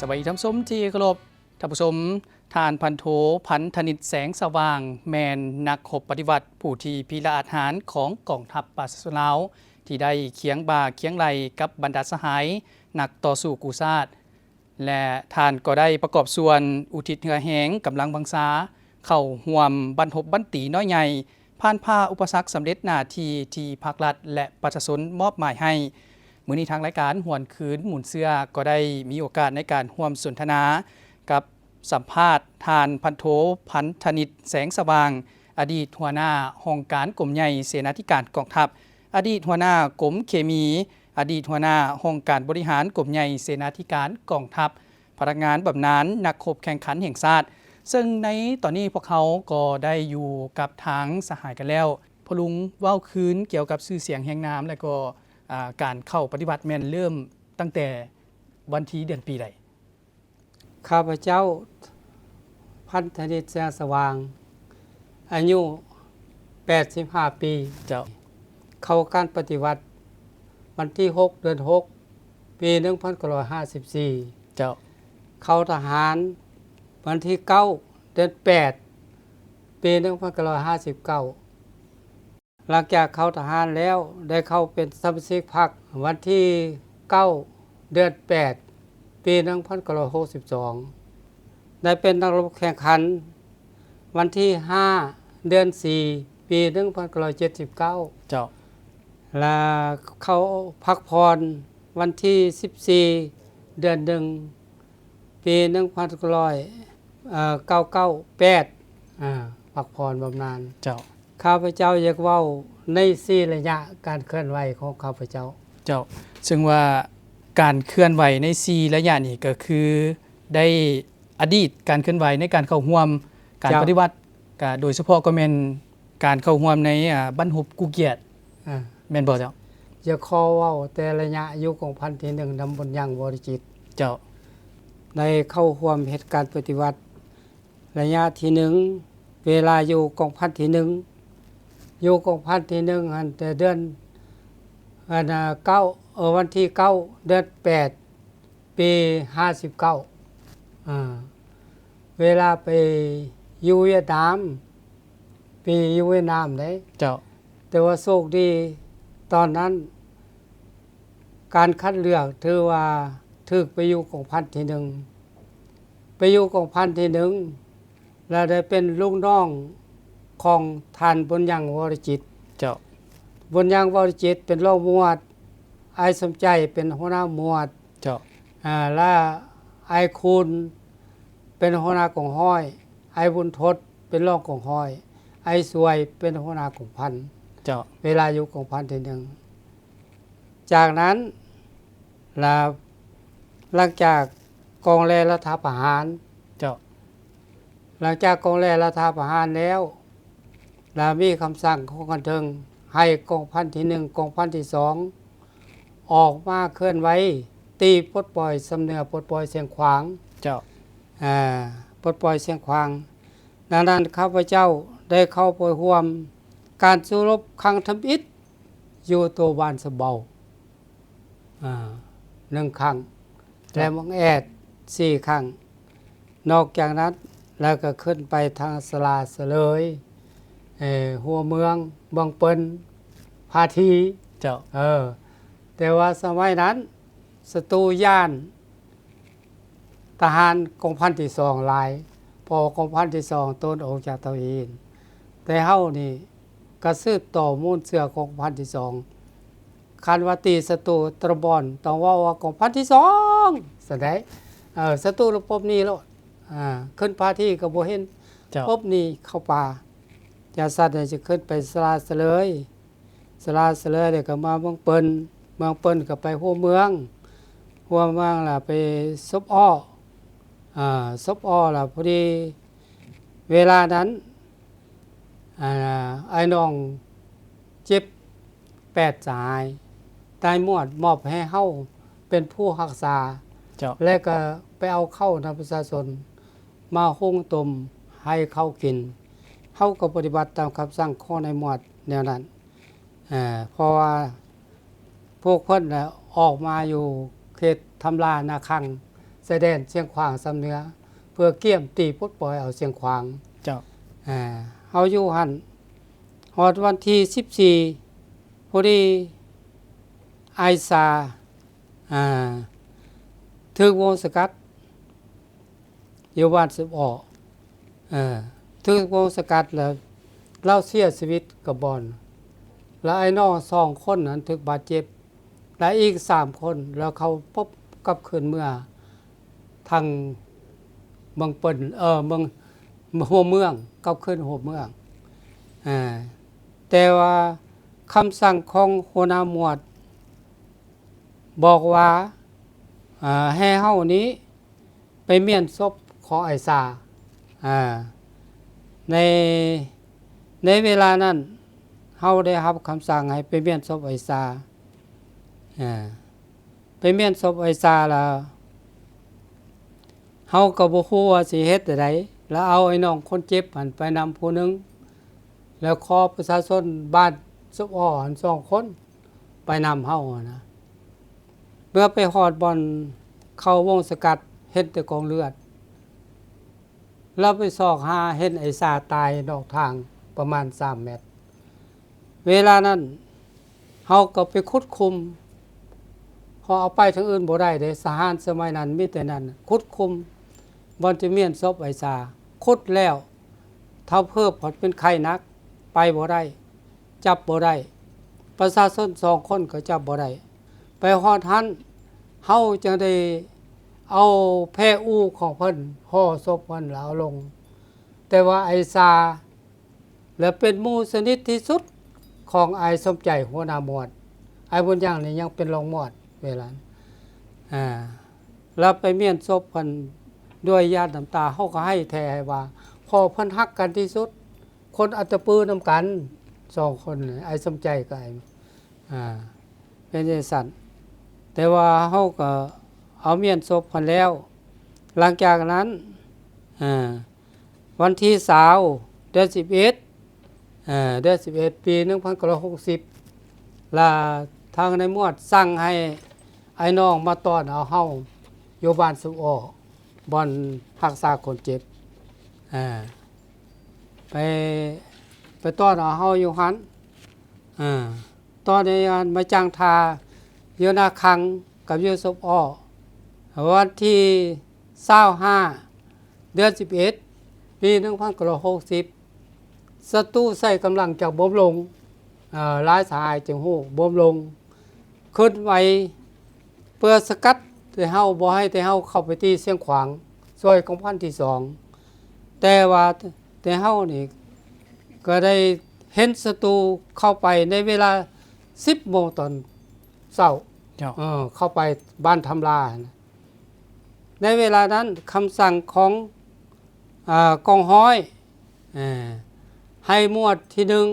ສະບາຍດີທ່ານຜູ້ຊົມທີ່ເຄົາລົບ. ທ່ານຜູ້ຊົມ, ທ່ານພັນໂທ ພັນທະນິດ ແສງສະຫວ່າງ ແມ່ນນັກຮົບປະຕິວັດຜູ້ທີ່ພິລະອາດຫານຂອງກອງທັບປະຊາຊົນລາວ ທີ່ໄດ້ຄຽງບ່າຄຽງໄຫຼ່ກັບບັນດາສະຫາຍນັກຕໍ່ສູ້ກູ້ຊາດ ແລະ ທ່ານກໍໄດ້ປະກອບສ່ວນອຸທິດເຫື່ອແຮງກຳລັງວັງຊາ ເຂົ້າຮ່ວມບັ້ນຮົບບັ້ນຕີນ້ອຍໃຫຍ່ ຜ່ານຜ່າອຸປະສັກສຳເລັດໜ້າທີ່ທີ່ພັກລັດ ແລະ ປະຊາຊົນມອບໝາຍໃຫ້. ມື້ນີ້ທາງລາຍການຫວນຄືນມູນເຊື້ອ ກໍໄດ້ມີໂອກາດໃນການຮ່ວມສົນທະນາກັບສຳພາດທ່ານພັນໂທ ພັນທະນິດ ແສງສະຫວ່າງ ອະດີດຫົວໜ້າຫ້ອງການກົມໃຫຍ່ເສນາທິການກອງທັບ, ອະດີດຫົວໜ້າກົມເຄມີ, ອະດີດຫົວໜ້າຫ້ອງການບໍລິຫານກົມໃຫຍ່ເສນາທິການກອງທັບ, ພະນັກງານບຳນານນັກຮົບແຂ່ງຂັນແຫ່ງຊາດ. ເຊິ່ງໃນຕອນນີ້ພວກເຮົາກໍໄດ້ຢູ່ກັບທາງສະຫາຍກັນແລ້ວ. ພໍ່ລຸງເວົ້າຄືນກ່ຽວກັບຊື່ສຽງຮຽງນາມ ແລະ ກໍ ອາ ການເຂົ້າປະຕິວັດແມ່ນເລີ່ມຕັ້ງແຕ່ວັນທີເດືອນປີໃດ? ຂ້າພະເຈົ້າ ພັນທະນິດ ແສງສະຫວ່າງ ອາຍຸແປດສິບຫ້າປີ. ເຈົ້າ. ເຂົ້າການປະຕິວັດວັນທີຫົກ ເດືອນຫົກ ປີໜຶ່ງພັນເກົ້າຮ້ອຍຫ້າສິບສີ່. ເຈົ້າ. ເຂົ້າທະຫານວັນທີເກົ້າ ເດືອນແປດ ປີໜຶ່ງພັນເກົ້າຮ້ອຍຫ້າສິບເກົ້າ. ຫຼັງຈາກເຂົ້າທະຫານແລ້ວ ໄດ້ເຂົ້າເປັນສະມາຊິກພັກວັນທີເກົ້າ ເດືອນແປດ ປີໜຶ່ງພັນເກົ້າຮ້ອຍຫົກສິບສອງ. ໄດ້ເປັນນັກລົບແຂ່ງຂັນວັນທີຫ້າ ເດືອນສີ່ ປີໜຶ່ງພັນເກົ້າຮ້ອຍເຈັດສິບເກົ້າ. ເຈົ້າ. ແລະ ເຂົ້າພັກຜ່ອນວັນທີສິບສີ່ ເດືອນໜຶ່ງ ປີໜຶ່ງພັນເກົ້າຮ້ອຍ ເອີ ເກົ້າເກົ້າແປດ ອາ ພັກຜ່ອນບຳນານ. ເຈົ້າ. ຂ້າພະເຈົ້າຢາກເວົ້າໃນສີ່ໄລຍະການເຄື່ອນໄຫວຂອງຂ້າພະເຈົ້າ. ເຈົ້າ. ເຊິ່ງວ່າການເຄື່ອນໄຫວໃນສີ່ໄລຍະນີ້ ກໍຄືໄດ້ອະດີດການເຄື່ອນໄຫວໃນການເຂົ້າຮ່ວມການ ເຈົ້າ ປະຕິວັດ ກະໂດຍສະເພາະກໍແມ່ນການເຂົ້າຮ່ວມໃນ ອາ ບັ້ນຮົບກູ້ກຽດ ອາ ແມ່ນບໍ່ເຈົ້າ? ຢາກຂໍເວົ້າແຕ່ໄລຍະຢູ່ກອງພັນທີໜຶ່ງ ນຳບຸນຍັງ ວໍລິຈິດ. ເຈົ້າ. ໄດ້ເຂົ້າຮ່ວມເຮັດການປະຕິວັດໄລຍະທີໜຶ່ງ ເວລາຢູ່ກອງພັນທີໜຶ່ງ ຢູ່ກອງພັນທີໜຶ່ງຫັ້ນ ແຕ່ເດືອນ ອັນ ເກົ້າ ເອີ ວັນທີເກົ້າ ເດືອນແປດ ປີຫ້າສິບເກົ້າ ອາ ເວລາໄປຢູ່ຫວຽດນາມ ໄປຢູ່ຫວຽດນາມເດ້. ເຈົ້າ. ແຕ່ວ່າໂຊກດີຕອນນັ້ນ ການຄັດເລືອກຖືວ່າຖືກໄປຢູ່ກອງພັນທີໜຶ່ງ ໄປຢູ່ກອງພັນທີໜຶ່ງ ແລະ ໄດ້ເປັນລູກນ້ອງຂອງທ່ານບຸນຍັງ ວໍລິຈິດ. ເຈົ້າ. ບຸນຍັງ ວໍລິຈິດ ເປັນຮອງໝວດ, ອ້າຍສົມໃຈ ເປັນຫົວໜ້າໝວດ. ເຈົ້າ. ອາ ແລະ ອ້າຍຄູນ ເປັນຫົວໜ້າກອງຮ້ອຍ, ອ້າຍບຸນທົດ ເປັນຮອງກອງຮ້ອຍ, ອ້າຍສວຍ ເປັນຫົວໜ້າກອງພັນ. ເຈົ້າ. ເວລາຢູ່ກອງພັນທີໜຶ່ງ ຈາກນັ້ນລະ ຫຼັງຈາກກອງແລ່ລັດຖະປະຫານ. ເຈົ້າ. ຫຼັງຈາກກອງແລ່ລັດຖະປະຫານແລ້ວ ລະມີຄຳສັ່ງຂອງຂັ້ນເທິງ ໃຫ້ກອງພັນທີໜຶ່ງ ກອງພັນທີສອງ ອອກມາເຄື່ອນໄຫວ ຕີປົດປ່ອຍຊຳເໜືອ ປົດປ່ອຍຊຽງຂວາງ. ເຈົ້າ. ອາ ປົດປ່ອຍຊຽງຂວາງ. ດັ່ງນັ້ນ ຂ້າພະເຈົ້າໄດ້ເຂົ້າໄປຮ່ວມການສູ້ລົບຄັ້ງທຳອິດ ຢູ່ຕົວບ້ານສະເບົາ ອາ ໜຶ່ງຄັ້ງ ແລະ ເມືອງແອດ ສີ່ຄັ້ງ. ນອກຈາກນັ້ນແລ້ວກໍຂຶ້ນໄປທາງສະຫຼາສະເຫຼີຍ ເອີ ຫົວເມືອງ, ເມືອງເປິນ, ພາທີ. ເຈົ້າ. ເອີ ແຕ່ວ່າສະໄໝນັ້ນ ສັດຕູຢ້ານ ທະຫານກອງພັນທີສອງຫຼາຍ ເພາະວ່າກອງພັນທີສອງໂຕນອອກຈາກເຕົາຫີນ. ແຕ່ເຮົານີ້ກໍສືບຕໍ່ມູນເຊື້ອຂອງກອງພັນທີສອງ. ຄັນວ່າຕີສັດຕູຕະບອນ ຕ້ອງເວົ້າວ່າກອງພັນທີສອງຊັ້ນໃດ. ເອີ ສັດຕູລະປົບໜີໂລດ. ອາ ຂຶ້ນພາທີກໍບໍ່ເຫັນ. ເຈົ້າ. ປົບໜີເຂົ້າປ່າ. ຈາກຊັ້ນກໍຈະຂຶ້ນໄປສະຫຼາສະເຫຼີຍ. ສະຫຼາສະເຫຼີຍ ແລ້ວກໍມາເມືອງເປິນ, ເມືອງເປິນກໍໄປຫົວເມືອງ, ຫົວເມືອງລະໄປສົບອໍ້ ອາ ສົບອໍ້ລະ ພໍດີເວລານັ້ນ ອາ ອ້າຍນ້ອງເຈັບແປດສະຫາຍ ນາຍໝວດມອບໃຫ້ເຮົາເປັນຜູ້ຮັກສາ. ເຈົ້າ. ແລ້ວກໍໄປເອົາເຂົ້ານຳປະຊາຊົນ ມາຫຸງຕົ້ມໃຫ້ເຂົາກິນ, ເຮົາກໍປະຕິບັດຕາມຄຳສັ່ງຂອງນາຍໝວດແນວນັ້ນ. ເພາະວ່າພວກເພິ່ນນະອອກມາຢູ່ເຂດທຳລານາຄັງ, ສ ຕະແດນຊຽງຂວາງຊຳເໜືອ ເພື່ອກຽມຕີປົດປ່ອຍເອົາຊຽງຂວາງ. ເຈົ້າ. ເຮົາຢູ່ຫັ້ນຮອດວັນທີສິບສີ່ ພໍດີອ້າຍຊາ ອ່າ ຖືກວົງສະກັດ ຢູ່ບ້ານສຸບອໍ້ ເອີ ຖືກວົງສະກັດ ແລ້ວລາວເສຍຊີວິດກັບບ່ອນ ແລ້ວອ້າຍນ້ອງສອງຄົນນັ້ນຖືກບາດເຈັບ ແລະ ອີກສາມຄົນ ແລ້ວເຂົາປົບກັບຄືນເມືອທາງເມືອງເປິນ ເອີ ເມືອງ ຫົວເມືອງ ກັບຄືນຫົວເມືອງ. ເອີ ແຕ່ວ່າຄຳສັ່ງຂອງຫົວໜ້າໝວດບອກວ່າ ເອີ ໃຫ້ເຮົານີ້ ໄປມ້ຽນສົບຂອງອ້າຍຊາ. ອາ ໃນ ໃນເວລານັ້ນ ເຮົາໄດ້ຮັບຄຳສັ່ງໃຫ້ໄປມ້ຽນສົບອ້າຍຊາ. ອາ ໄປມ້ຽນສົບອ້າຍຊາແລ້ວ ເຮົາກໍບໍ່ຮູ້ວ່າຊິເຮັດແນວໃດ ແລ້ວເອົາໄອ້ນ້ອງຄົນເຈັບຫັ້ນໄປນຳຜູ້ໜຶ່ງ ແລ້ວຂໍປະຊາຊົນບ້ານສຸບອໍ້ຫັ້ນສອງຄົນ ໄປນຳເຮົາຫັ້ນນະ. ເມື່ອໄປຮອດບ່ອນເຂົາວົງສະກັດ ເຫັນແຕ່ກອງເລືອດ ລາວໄປຊອກຫາເຫັນອ້າຍຊາຕາຍນອກທາງປະມານສາມແມັດ. ເວລານັ້ນເຮົາກໍໄປຂຸດຂຸມ ເພາະເອົາໄປທາງອື່ນບໍ່ໄດ້ເດ້ ທະຫານສະໄໝນັ້ນມີແຕ່ນັ້ນ ຂຸດຂຸມບ່ອນຈະມ້ຽນສົບອ້າຍຊາ. ຂຸດແລ້ວ ທ້າວເພີບພັດເປັນໄຂ້ໜັກ ໄປບໍ່ໄດ້ ຈັບບໍ່ໄດ້ ປະຊາຊົນສອງຄົນກໍຈັບບໍ່ໄດ້. ໄປຮອດຫັ້ນ ເຮົາຈຶ່ງໄດ້ເອົາແພອູຂອງເພິ່ນຫໍ່ສົບເພິ່ນແລ້ວເອົາລົງ. ແຕ່ວ່າອ້າຍຊາ ແລະ ເປັນໝູ່ສະໜິດທີ່ສຸດຂອງອ້າຍສົມໃຈຫົວໜ້າໝວດ. ອ້າຍບຸນຍັງນີ້ຍັງເປັນຮອງໝວດເວລານັ້ນ. ອາ ແລ້ວໄປມ້ຽນສົບເພິ່ນດ້ວຍຫຍາດນ້ຳຕາ ເຮົາກໍໄຫ້ແທ້ວ່າ ເພາະເພິ່ນຮັກກັນທີ່ສຸດ. ຄົນອັດຕະປືນຳກັນສອງຄົນ ອ້າຍສົມໃຈກັບອ້າຍ ອ່າ ເປັນຈັ່ງຊັ້ນ. ແຕ່ວ່າເຮົາກໍເອົາມ້ຽນສົບຫັ້ນແລ້ວ. ຫຼັງຈາກນັ້ນ ອ່າ ວັນທີຊາວ ເດືອນສິບເອັດ ເອີ ເດືອນສິບເອັດ ປີໜຶ່ງພັນເກົ້າຮ້ອຍຫົກສິບ ລະທາງນາຍໝວດສັ່ງໃຫ້ອ້າຍນ້ອງມາຕ້ອນເອົາເຮົາຢູ່ບ້ານສຸອໍ ບ່ອນຮັກສາຄົນເຈັບ ເອີ ໄປ ໄປຕ້ອນເອົາເຮົາຢູ່ຫັ້ນ ເອີ ຕອນໃນອັນມາຈ້າງທ່າຢູ່ນາຄັງກັບຢູ່ສົບອໍ ວັນທີຊາວຫ້າ ເດືອນສິບເອັດ ປີໜຶ່ງພັນເກົ້າຮ້ອຍຫົກສິບ ສັດຕູໃຊ້ກຳລັງຈາກບົມຫຼົງ ເອີ ຫຼາຍສະຫາຍຈຶ່ງຮູ້ ບົມຫຼົງ ເຄື່ອນໄຫວເພື່ອສະກັດແຕ່ເຮົາ ບໍ່ໃຫ້ແຕ່ເຮົາເຂົ້າໄປຕີຊຽງຂວາງ ຊ່ວຍກອງພັນທີສອງ ແຕ່ວ່າແຕ່ເຮົານີ້ກໍໄດ້ເຫັນສັດຕູເຂົ້າໄປໃນເວລາສິບໂມງຕອນເຊົ້າ ເຈົ້າ ເອີ ເຂົ້າໄປບ້ານທຳລານະ. ໃນເວລານັ້ນ ຄຳສັ່ງຂອງ ອາ ກອງຮ້ອຍ ເອີ ໃຫ້ໝວດທີໜຶ່ງ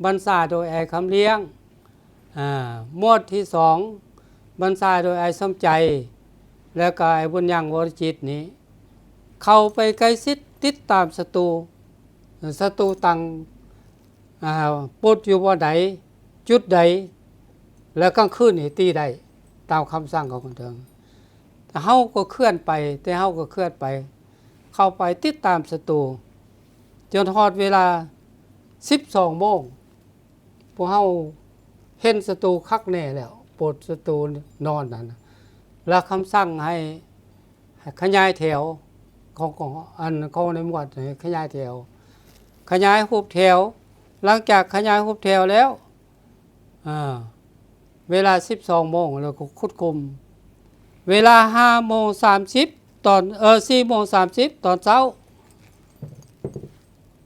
ບັນຊາໂດຍອ້າຍຄຳລ້ຽງ ອາ ໝວດທີສອງ ບັນຊາໂດຍອ້າຍສົມໃຈ ແລ້ວກໍອ້າຍບຸນຍັງ ວໍລະຈິດນີ້ ເຂົ້າໄປໃກ້ຊິດຕິດຕາມສັດຕູ ສັດຕູຕັ້ງ ອາ ປົດຢູ່ບ່ອນໃດ ຈຸດໃດ ແລະ ກາງຄືນນີ້ຕີໄດ້ຕາມຄຳສັ່ງຂອງຄົນເທິງ. ເຮົາກໍເຄື່ອນໄປ ແຕ່ເຮົາກໍເຄື່ອນໄປ ເຂົ້າໄປຕິດຕາມສັດຕູ ຈົນຮອດເວລາສິບສອງໂມງ ພວກເຮົາເຫັນສັດຕູຄັກແນ່ແລ້ວ ປົດສັດຕູນອນນັ້ນນະ ແລ້ວຄຳສັ່ງໃຫ້ ໃຫ້ຂະຫຍາຍແຖວຂອງ ຂອງ ອັນ ຂອງໃນໝວດໃຫ້ຂະຫຍາຍແຖວ ຂະຫຍາຍຮູບແຖວ. ຫຼັງຈາກຂະຫຍາຍຮູບແຖວແລ້ວ ເອີ ເວລາສິບສອງໂມງ ແລ້ວກໍຂຸດຂຸມ ເວລາຫ້າໂມງສາມສິບຕອນ ເອີ ສີ່ໂມງສາມສິບຕອນເຊົ້າ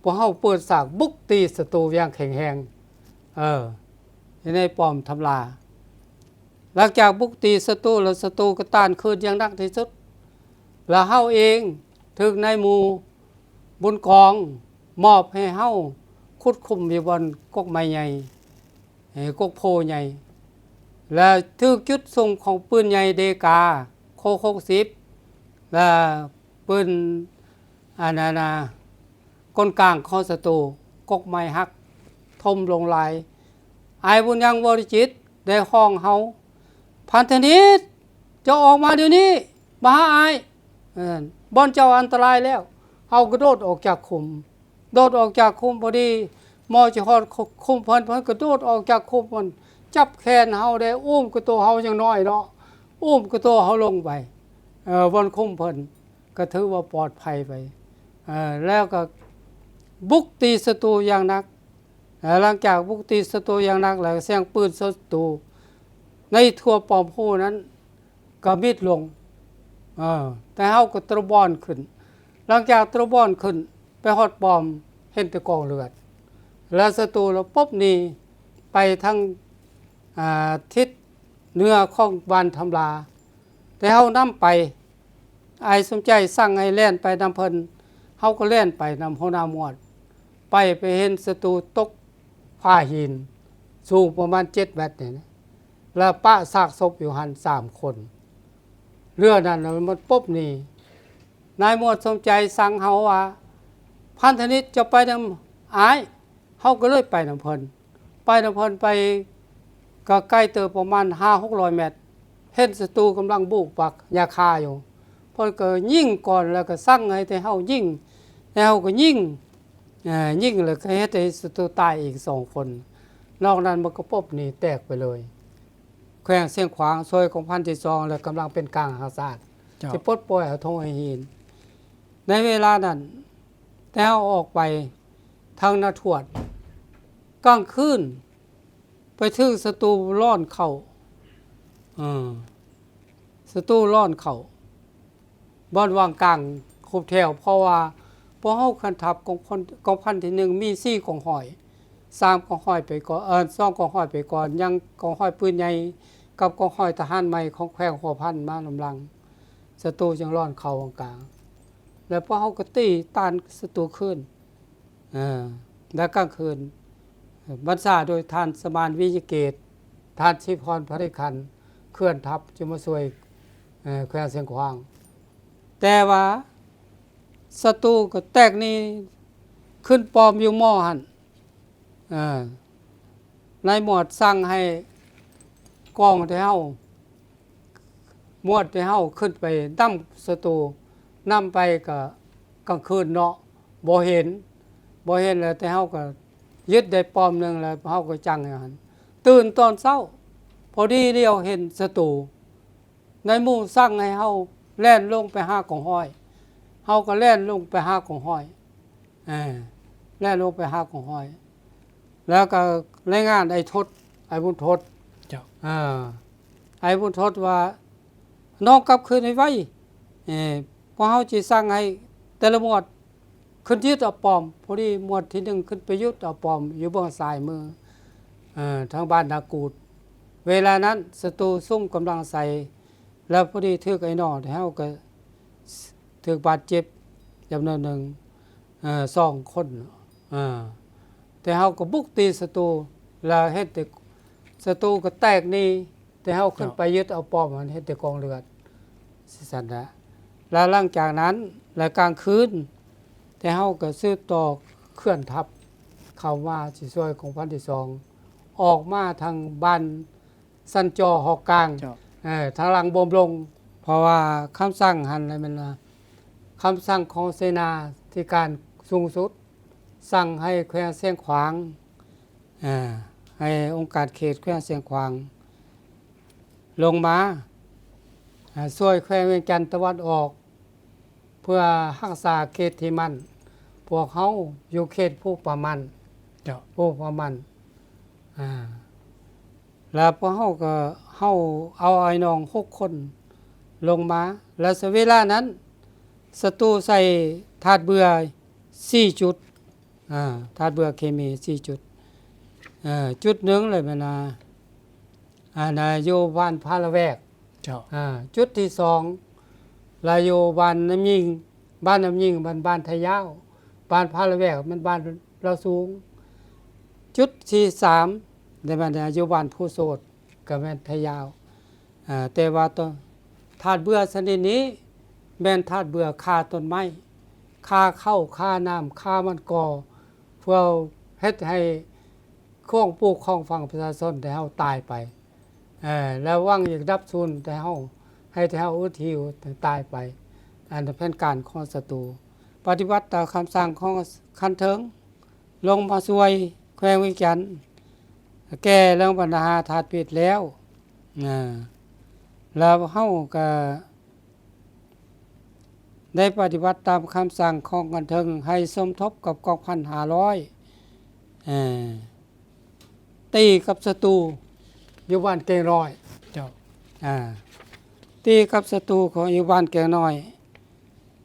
ພວກເຮົາເປີດສາກບຸກຕີສັດຕູຢ່າງແຂງແຮງ ເອີ ຢູ່ໃນປ້ອມທຳລາ. ຫຼັງຈາກບຸກຕີສັດຕູແລ້ວ ສັດຕູກໍຕ້ານຄືນຢ່າງໜັກທີ່ສຸດ ແລະ ເຮົາເອງຖືກນາຍໝູ່ບຸນກອງມອບໃຫ້ເຮົາຂຸດຂຸມຢູ່ບ່ອນກົກໄມ້ໃຫຍ່ ເອີ ກົກໂພໃຫຍ່ ແລະ ຖືກຈຸດສຸມຂອງປືນໃຫຍ່ເດກາ ໂຄກຫົກສິບ ແລະ ປືນ ອັນນັ້ນນະ ກົນກາງຂອງສັດຕູ ກົກໄມ້ຫັກຖົ່ມລົງຫຼາຍ. ອ້າຍບຸນຍັງ ວໍລະຈິດ ໄດ້ຮ້ອງເຮົາ ພັນທະນິດ ເຈົ້າອອກມາດຽວນີ້ ມາຫາອ້າຍ. ແມ່ນ ບ່ອນເຈົ້າອັນຕະລາຍແລ້ວ ເຮົາກະໂດດອອກຈາກຂຸມ ໂດດອອກຈາກຂຸມ ພໍດີໝໍຊິຮອດຂຸມເພິ່ນ ເພິ່ນກະໂດດອອກຈາກຂຸມ ມັນຈັບແຂນເຮົາໄດ້ ອຸ້ມກະໂຕເຮົາຍັງນ້ອຍເນາະ ອຸ້ມກະໂຕເຮົາລົງໄປ ເອີ ບ່ອນຂຸມເພິ່ນ ກະຖືວ່າປອດໄພໄປ ເອີ ແລ້ວກະບຸກຕີສັດຕູຢ່າງໜັກ ແລະ ຫຼັງຈາກບຸກຕີສັດຕູຢ່າງໜັກແລ້ວ ສຽງປືນສັດຕູໃນທົ່ວປ້ອມໂຮນັ້ນກະມິດລົງ ເອີ ແຕ່ເຮົາກະຕະບອນຂຶ້ນ ຫຼັງຈາກຕະບອນຂຶ້ນໄປຮອດປ້ອມ ເຫັນແຕ່ກອງເລືອດ ແລະ ສັດຕູລະປົບໜີໄປທາງ ອາ ທິດເໜືອຂອງບ້ານທຳລາ ແຕ່ເຮົານຳໄປ ອ້າຍສົມໃຈສັ່ງໃຫ້ແລ່ນໄປນຳເພິ່ນ ເຮົາກະແລ່ນໄປນຳຫົວໜ້າໝວດ ໄປ ໄປເຫັນສັດຕູຕົກຜາຫີນ ສູງປະມານເຈັດແມັດນີ້ນະ ແລ້ວປະຊາກສົບຢູ່ຫັ້ນສາມຄົນ ເຮືອນັ້ນມັນປົບໜີ ນາຍໝວດສົມໃຈສັ່ງເຮົາວ່າ ພັນທະນິດ ເຈົ້າໄປນຳອ້າຍ ເຮົາກະເລີຍໄປນຳເພິ່ນ ໄປນຳເພິ່ນໄປກະໄກເຕີບປະມານຫ້າຫົກຮ້ອຍແມັດ ເຫັນສັດຕູກຳລັງບຸກບັກຢາຄາຢູ່ ເພິ່ນກະຍິງກ່ອນ ແລ້ວກະສັ່ງໃຫ້ແຕ່ເຮົາຍິງ ແຕ່ເຮົາກະຍິງ ເອີ ຍິງແລ້ວກະເຮັດໃຫ້ສັດຕູຕາຍອີກສອງຄົນ ນອກນັ້ນມັນກະປົບໜີແຕກໄປເລີຍ ແຂວງຊຽງຂວາງ ຊ່ວຍກອງພັນທີສອງ ແລະ ກຳລັງເປັນກາງຮັກສາ ເຈົ້າ ທີ່ປົດປ່ອຍເອົາທົ່ງໄອຫີນ ໃນເວລານັ້ນ ແຕ່ເຮົາອອກໄປທາງນາທວດ ກາງຄືນໄປຖືກສັດຕູລ້ອນເຂົ້າ ເອີ ສັດຕູລ້ອນເຂົ້າ ບ່ອນວາງກາງຄົບແຖວ ເພາະວ່າພວກເຮົາເຄື່ອນທັບກອງພັນ ກອງພັນທີໜຶ່ງ ມີສີ່ກອງຮ້ອຍ ສາມກອງຮ້ອຍໄປກ່ອນ ເອີ ສອງກອງຮ້ອຍໄປກ່ອນ ຍັງກອງຮ້ອຍປືນໃຫຍ່ກັບກອງຮ້ອຍທະຫານໃໝ່ຂອງແຂວງຫົວພັນມານຳຫຼັງ ສັດຕູຈຶ່ງລ້ອນເຂົ້າວາງກາງ ແລ້ວພວກເຮົາກະຕີຕ້ານສັດຕູຄືນ ເອີ ແລະ ກາງຄືນ ບັນຊາໂດຍທ່ານສະໝານ ວິຍະເກດ ທ່ານສິພອນ ພະລິຄັນ ເຄື່ອນທັບຈະມາຊ່ວຍ ເອີ ແຂວງຊຽງຂວາງ ແຕ່ວ່າສັດຕູກະແຕກໜີຂຶ້ນປ້ອມຢູ່ໝໍຫັ້ນ ເອີ ນາຍໝວດສັ່ງໃຫ້ກອງທີ່ເຮົາ ໝວດທີ່ເຮົາຂຶ້ນໄປນຳສັດຕູ ນຳໄປກະກາງຄືນເນາະ ບໍ່ເຫັນ ບໍ່ເຫັນແລ້ວ ແຕ່ເຮົາກະຍຶດໄດ້ປ້ອມໜຶ່ງແລ້ວ ເຮົາກະຈັ່ງຢູ່ຫັ້ນ ຕື່ນຕອນເຊົ້າ ພໍດີຫຼຽວເຫັນສັດຕູ ນາຍໝູ່ສັ່ງໃຫ້ເຮົາແລ່ນລົງໄປຫາກອງຮ້ອຍ ເຮົາກະແລ່ນລົງໄປຫາກອງຮ້ອຍ ເອີ ແລ່ນລົງໄປຫາກອງຮ້ອຍ ແລ້ວກະລາຍງານອ້າຍທົດ ອ້າຍບຸນທົດ ເຈົ້າ ເອີ ອ້າຍບຸນທົດວ່າ ນ້ອງກັບຄືນໃຫ້ໄວ ເອີ ພວກເຮົາຊິສັ່ງໃຫ້ແຕ່ລະໝວດຂຶ້ນຍຶດເອົາປ້ອມ ພໍດີໝວດທີໜຶ່ງຂຶ້ນໄປຍຶດເອົາປ້ອມຢູ່ເບື້ອງຊ້າຍມື ເອີ ທາງບ້ານນາກູດ ເວລານັ້ນສັດຕູສຸມກຳລັງໃສ່ ແລ້ວພໍດີຖືກໄອ້ໜໍ່ ແຕ່ເຮົາກະຖືກບາດເຈັບຈຳນວນໜຶ່ງ ເອີ ສອງຄົນ ເອີ ແຕ່ເຮົາກະບຸກຕີສັດຕູ ແລ້ວເຮັດແຕ່ ສັດຕູກະແຕກໜີ ແຕ່ເຮົາຂຶ້ນໄປຍຶດເອົາປ້ອມຫັ້ນ ເຮັດແຕ່ກອງເລືອດ ຊີ້ຊັ້ນແຫຼະ ແລ້ວຫຼັງຈາກນັ້ນ ແລະ ກາງຄືນ ແຕ່ເຮົາກະສືບຕໍ່ເຄື່ອນທັບເຂົ້າມາຊິຊ່ວຍກອງພັນທີສອງ ອອກມາທາງບ້ານ ສັນຈໍຮອກກາງ ເຈົ້າ ເອີ ທາງຫຼັງບົມລົງ ເພາະວ່າຄຳສັ່ງຫັ້ນລະແມ່ນວ່າ ຄຳສັ່ງຂອງເສນາທິການສູງສຸດ ສັ່ງໃຫ້ແຂວງຊຽງຂວາງ ເອີ ໃຫ້ອົງການເຂດແຂວງຊຽງຂວາງລົງມາ ເອີ ຊ່ວຍແຂວງວຽງຈັນຕາເວັນອອກ ເພື່ອຮັກສາເຂດທີ່ໝັ້ນ ພວກເຮົາຢູ່ເຂດພູຜາໝັ້ນ ເຈົ້າ ພູຜາໝັ້ນ ອາ ແລ້ວພວກເຮົາກະ ເຮົາເອົາອ້າຍນ້ອງຫົກຄົນລົງມາ ແລ້ວເວລານັ້ນ ສັດຕູໃສ່ທາດເບື່ອສີ່ຈຸດ ອາ ທາດເບື່ອເຄມີສີ່ຈຸດ ເອີ ຈຸດໜຶ່ງລະແມ່ນວ່າ ອັນນະ ຢູ່ບ້ານຜາລະແວກ ເຈົ້າ ອາ ຈຸດທີສອງລະຢູ່ບ້ານນ້ຳຍິງ ບ້ານນ້ຳຍິງ ບ້ານ ບ້ານໄທຍາວ ບ້ານຜາລະແວກແມ່ນບ້ານລາວສູງ ຈຸດທີສາມລະແມ່ນຢູ່ບ້ານພູໂສດ ກະແມ່ນໄທຍາວ ອາ ແຕ່ວ່າທາດເບື່ອຊະນິດນີ້ແມ່ນທາດເບື່ອຂ້າຕົ້ນໄມ້ ຂ້າເຂົ້າ ຂ້ານ້ຳ ຂ້າມັນກໍ ເພື່ອເຮັດໃຫ້ຂອງປູກຂອງຝັງປະຊາຊົນແຕ່ເຮົາຕາຍໄປ ເອີ ແລ້ວຫວັງຢາກດັບສູນແຕ່ເຮົາ ໃຫ້ແຕ່ເຮົາອຶດຫິວຕາຍໄປ ອັນແຜນການຂອງສັດຕູ ປະຕິບັດຕາມຄຳສັ່ງຂອງຂັ້ນເທິງ ລົງມາຊ່ວຍແຂວງວຽງຈັນ ແກ້ເລື່ອງບັນຫາທາດພິດແລ້ວ ອາ ແລ້ວເຮົາກະໄດ້ປະຕິບັດຕາມຄຳສັ່ງຂອງຂັ້ນເທິງ ໃຫ້ສົມທົບກັບກອງພັນຫ້າຮ້ອຍ ເອີ ຕີກັບສັດຕູຢູ່ບ້ານແກ້ງນ້ອຍ ເຈົ້າ ອາ ຕີກັບສັດຕູຂອງຢູ່ບ້ານແກ້ງນ້ອຍ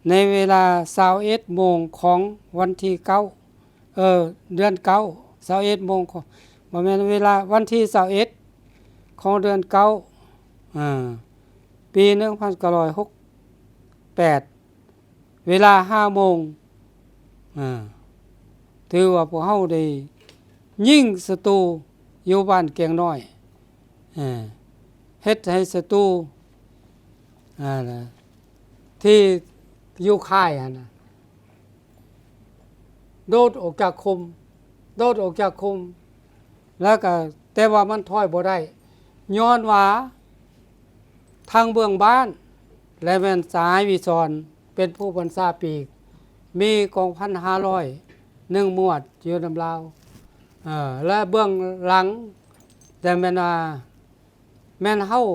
ໃນເວລາຊາວເອັດໂມງຂອງວັນທີເກົ້າ ເອີ ເດືອນເກົ້າ ຊາວເອັດໂມງຂອງ ບໍ່ແມ່ນ ເວລາວັນທີຊາວເອັດຂອງເດືອນເກົ້າ ອາ ປີໜຶ່ງພັນເກົ້າຮ້ອຍຫົກແປດ ເວລາຫ້າໂມງ ອາ ຖືວ່າພວກເຮົາໄດ້ຍິງສັດຕູຢູ່ບ້ານແກ້ງນ້ອຍ ເອີ ເຮັດໃຫ້ສັດຕູ ອາ ທີ່ຢູ່ຄ້າຍຫັ້ນນະ ໂດດອອກຈາກຂຸມ ໂດດອອກຈາກຂຸມ ແລ້ວກະ ແຕ່ວ່າມັນຖອຍບໍ່ໄດ້ ຍ້ອນວ່າທາງເບື້ອງບ້ານ ແລະ ແມ່ນສະຫາຍວິສອນ ເປັນຜູ້ບັນຊາປີກ ມີກອງພັນຫ້າຮ້ອຍໜຶ່ງໝວດຢູ່ນຳລາວ ເອີ ແລະ ເບື້ອງຫຼັງ ແຕ່ແມ່ນວ່າ ແມ່ນເຮົາ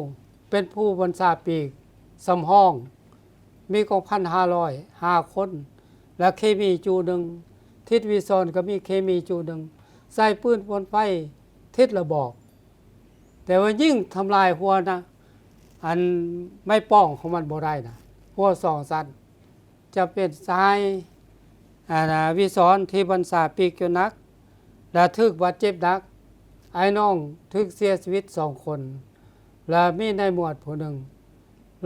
ເປັນຜູ້ບັນຊາປີກສຳຮອງ ມີກອງພັນຫ້າຮ້ອຍຫ້າຄົນ ແລະ ເຄມີຈຸໜຶ່ງ ທິດວິສອນກໍມີເຄມີຈຸໜຶ່ງ ໃຊ້ປືນປົນໄຟທິດລະບອກ ແຕ່ວ່າຍິງທຳລາຍຫົວນະ ອັນໄມ້ປ້ອງຂອງມັນບໍ່ໄດ້ນະ ຫົວສອງຊັ້ນ ຈະເປັນຊາຍ ອັນນາ ວິສອນທີ່ບັນຊາປີກຈົນໜັກ ແລະ ຖືກບາດເຈັບໜັກ, ອ້າຍນ້ອງຖືກເສຍຊີວິດສອງຄົນ ແລະ ມີນາຍໝວດຜູ້ໜຶ່ງ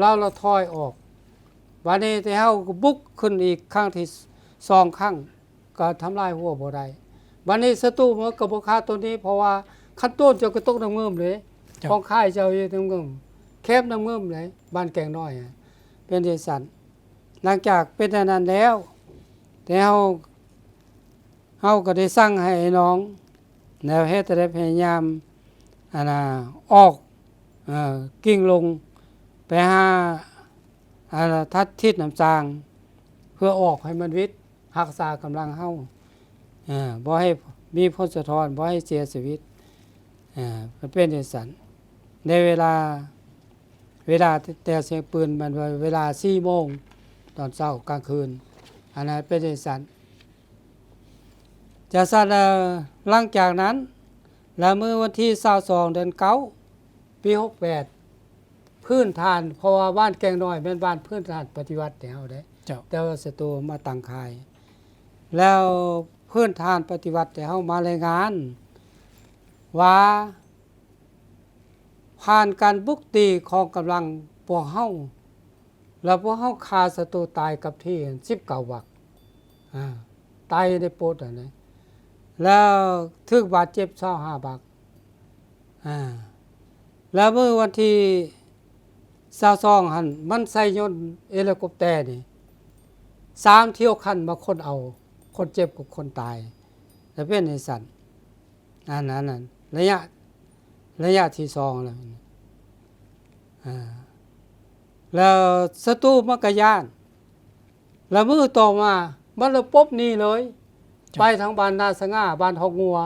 ລາວລະຖອຍອອກ. ບາດນີ້ທີ່ເຮົາກໍບຸກຂຶ້ນອີກຄັ້ງທີສອງຄັ້ງ ກໍທຳລາຍຫົວບໍ່ໄດ້. ບາດນີ້ສັດຕູມັນກໍບໍ່ຄາຕົວນີ້ ເພາະວ່າຄັນໂຕນເຈົ້າກໍຕົກນ້ຳງື່ມເດ້ ເຈົ້າ ຂອງຄ້າຍເຈົ້າຢູ່ນ້ຳງື່ມ ແຄມນ້ຳງື່ມເດ້ ບ້ານແກ້ງນ້ອຍ ເປັນຈັ່ງຊັ້ນ. ຫຼັງຈາກເປັນອັນນັ້ນແລ້ວ ແຕ່ເຮົາ ເຮົາກໍໄດ້ສັ່ງໃຫ້ອ້າຍນ້ອງ ແນວເຮັດໃຫ້ໄດ້ພະຍາຍາມ ອັນນ່າ ອອກ ເອີ ກິ່ງລົງໄປຫາ ອັນນ່າ ທັດທິດນ້ຳສ້າງ ເພື່ອອອກໃຫ້ມັນວິດ ຮັກສາກຳລັງເຮົາ ເອີ ບໍ່ໃຫ້ມີຜົນສະທ້ອນ ບໍ່ໃຫ້ເສຍຊີວິດ ເອີ ມັນເປັນຈັ່ງຊັ້ນ. ໃນເວລາ ເວລາແຕ່ສຽງປືນແມ່ນວ່າເວລາສີ່ໂມງຕອນເຊົ້າກາງຄືນ ອັນນັ້ນເປັນຈັ່ງຊັ້ນ. ຈາກຊັ້ນແລ້ວ ຫຼັງຈາກນັ້ນ ແລ້ວມື້ວັນທີຊາວສອງ ເດືອນເກົ້າ ປີຫົກແປດ ພື້ນຖານ ເພາະວ່າບ້ານແກ້ງນ້ອຍແມ່ນບ້ານພື້ນຖານປະຕິວັດແຕ່ເຮົາເດ້ ເຈົ້າ ແຕ່ວ່າສັດຕູມາຕັ້ງຄ້າຍ ແລ້ວພື້ນຖານປະຕິວັດແຕ່ເຮົາມາລາຍງານວ່າ ຜ່ານການບຸກຕີຂອງກຳລັງພວກເຮົາ ແລ້ວພວກເຮົາຂ້າສັດຕູຕາຍກັບທີ່ສິບເກົ້າບັກ ອາ ຕາຍໃນໂປດຫັ້ນນະ ແລ້ວຖືກບາດເຈັບຊາວຫ້າບັກ ອາ ແລ້ວມື້ວັນທີຊາວສອງຫັ້ນ ມັນໃສ່ຍົນເຮລິຄອບເຕີນີ້ ສາມຖ້ຽວຄັນມາຂົນເອົາຄົນເຈັບກັບຄົນຕາຍ ແລ້ວເປັນຈັ່ງຊັ້ນ. ອັນນັ້ນ ໄລຍະ ໄລຍະທີສອງແລ້ວ ອາ ແລ້ວສັດຕູມັນກະຢ້ານ ແລ້ວມື້ຕໍ່ມາມັນລະປົບໜີເລີຍ ເຈົ້າ ໄປທາງບ້ານນາສະຫງ່າ ບ້ານຮອກງົວ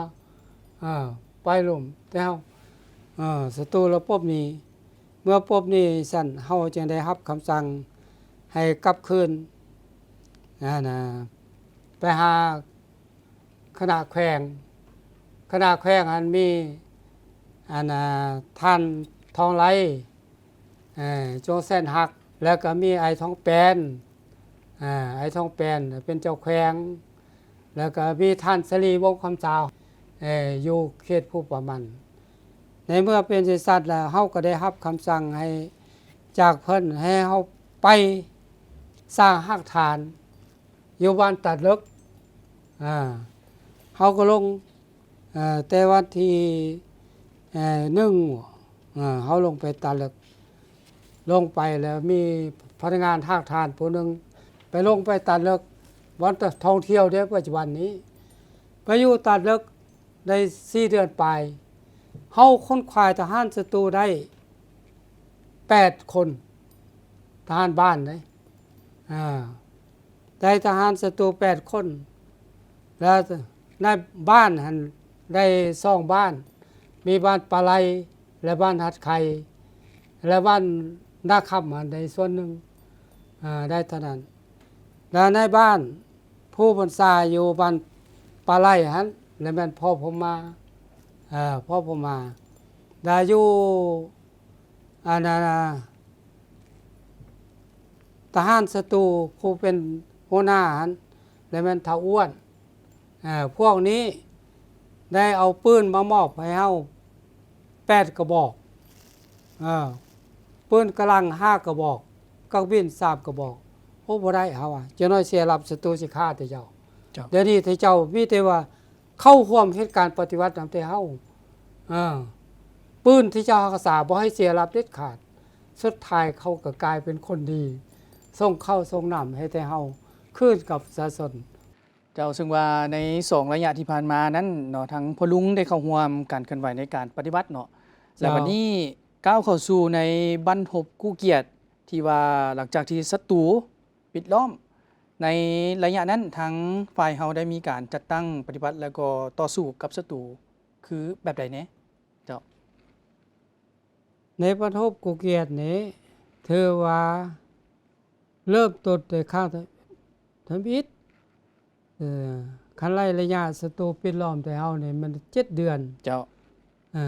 ເອີ ໄປລຸ່ມແຕ່ເຮົາ ເອີ ສັດຕູລະປົບໜີ ເມື່ອປົບໜີຊັ້ນ ເຮົາຈຶ່ງໄດ້ຮັບຄຳສັ່ງໃຫ້ກັບຄືນ ອັນນ່າ ໄປຫາ ຄະນະແຂວງ ຄະນະແຂວງຫັ້ນມີ ອັນ ອາ ທ່ານທອງໄລ ເອີ ຈວງແສນຮັກ ແລ້ວກໍມີອ້າຍທອງແປນ ອາ ອ້າຍທອງແປນເປັນເຈົ້າແຂວງ ແລ້ວກໍມີທ່ານສະຫຼີ ວົງຄຳສາວ ເອີ ຢູ່ເຂດພູປາມັນ. ໃນເມື່ອເປັນຈັ່ງຊັ້ນແລ້ວ ເຮົາກໍໄດ້ຮັບຄຳສັ່ງໃຫ້ ຈາກເພິ່ນໃຫ້ເຮົາໄປສ້າງຮາກຖານ ຢູ່ບ້ານຕາດເລິກ ອາ ເຮົາກໍລົງ ເອີ ແຕ່ວັນທີ ເອີ ໜຶ່ງ ເອີ ເຮົາລົງໄປຕາດເລິກ ລົງໄປແລ້ວມີພະນັກງານຮາກຖານຜູ້ໜຶ່ງ ໄປລົງໄປຕາດເລິກ ບ່ອນທ່ອງທ່ຽວເດ້ ປັດຈຸບັນນີ້ ໄປຢູ່ຕາດເລິກ ໄດ້ສີ່ເດືອນປາຍ ເຮົາຂົນຂວາຍທະຫານສັດຕູໄດ້ແປດຄົນ ທະຫານບ້ານເດ້ ອ່າ ໄດ້ທະຫານສັດຕູແປດຄົນ ແລະ ໃນບ້ານຫັ້ນໄດ້ສອງບ້ານ ມີບ້ານປາໄຫຼ ແລະ ບ້ານຫັດໄຂ່ ແລະ ບ້ານນາຄຳຫັ້ນໄດ້ສ່ວນໜຶ່ງ ອ່າ ໄດ້ເທົ່ານັ້ນ. ແລະ ໃນບ້ານຜູ້ບັນຊາຢູ່ບ້ານປາໄຫຼຫັ້ນ ແລະ ແມ່ນພໍ່ພົມມາ ເອີ ພໍ່ພົມມາ ແລະ ຢູ່ ອັນນັ້ນນະ ທະຫານສັດຕູຜູ້ເປັນຫົວໜ້າຫັ້ນ ແລະ ແມ່ນທ້າວອ້ວນ. ເອີ ພວກນີ້ໄດ້ເອົາປືນມາມອບໃຫ້ເຮົາແປດກະບອກ ເອີ ປືນກະລັງຫ້າກະບອກ ກັກບິນສາມກະບອກ. ໂອ້ ບໍ່ໄດ້ ເຮົາວ່າ ຈັກໜ້ອຍເສຍລັບສັດຕູຊິຂ້າແຕ່ເຈົ້າ. ເຈົ້າ. ດຽວນີ້ແຕ່ເຈົ້າມີແຕ່ວ່າ ເຂົ້າຮ່ວມເຮັດການປະຕິວັດນຳແຕ່ເຮົາ ເອີ ປືນທີ່ເຈົ້າຮັກສາບໍ່ໃຫ້ເສຍລັບເດັດຂາດ. ສຸດທ້າຍເຂົາກໍກາຍເປັນຄົນດີ ສົ່ງເຂົ້າສົ່ງນ້ຳໃຫ້ແຕ່ເຮົາຄືນກັບປະຊາຊົນ. ເຈົ້າ, ເຊິ່ງວ່າໃນສອງໄລຍະທີ່ຜ່ານມານັ້ນເນາະ ທາງພໍ່ລຸງໄດ້ເຂົ້າຮ່ວມການເຄື່ອນໄຫວໃນການປະຕິວັດເນາະ ແລ້ວ ເຈົ້າ ບັດນີ້ກ້າວເຂົ້າສູ່ໃນບັ້ນຮົບກູ້ກຽດ ທີ່ວ່າຫຼັງຈາກທີ່ສັດຕູ ປິດລ້ອມ. ໃນໄລຍະນັ້ນ ທາງຝ່າຍເຮົາໄດ້ມີການຈັດຕັ້ງປະຕິບັດ ແລ້ວກໍຕໍ່ສູ້ກັບສັດຕູຄືແບບໃດແດ່? ເຈົ້າ. ໃນບັ້ນຮົບກູ້ກຽດນີ້ ຖືວ່າເລີ່ມຕົ້ນແຕ່ຄັ້ງທຳອິດ ເອີ ຄັນໄລ່ໄລຍະສັດຕູປິດລ້ອມແຕ່ເຮົານີ້ມັນເຈັດເດືອນ. ເຈົ້າ. ເອີ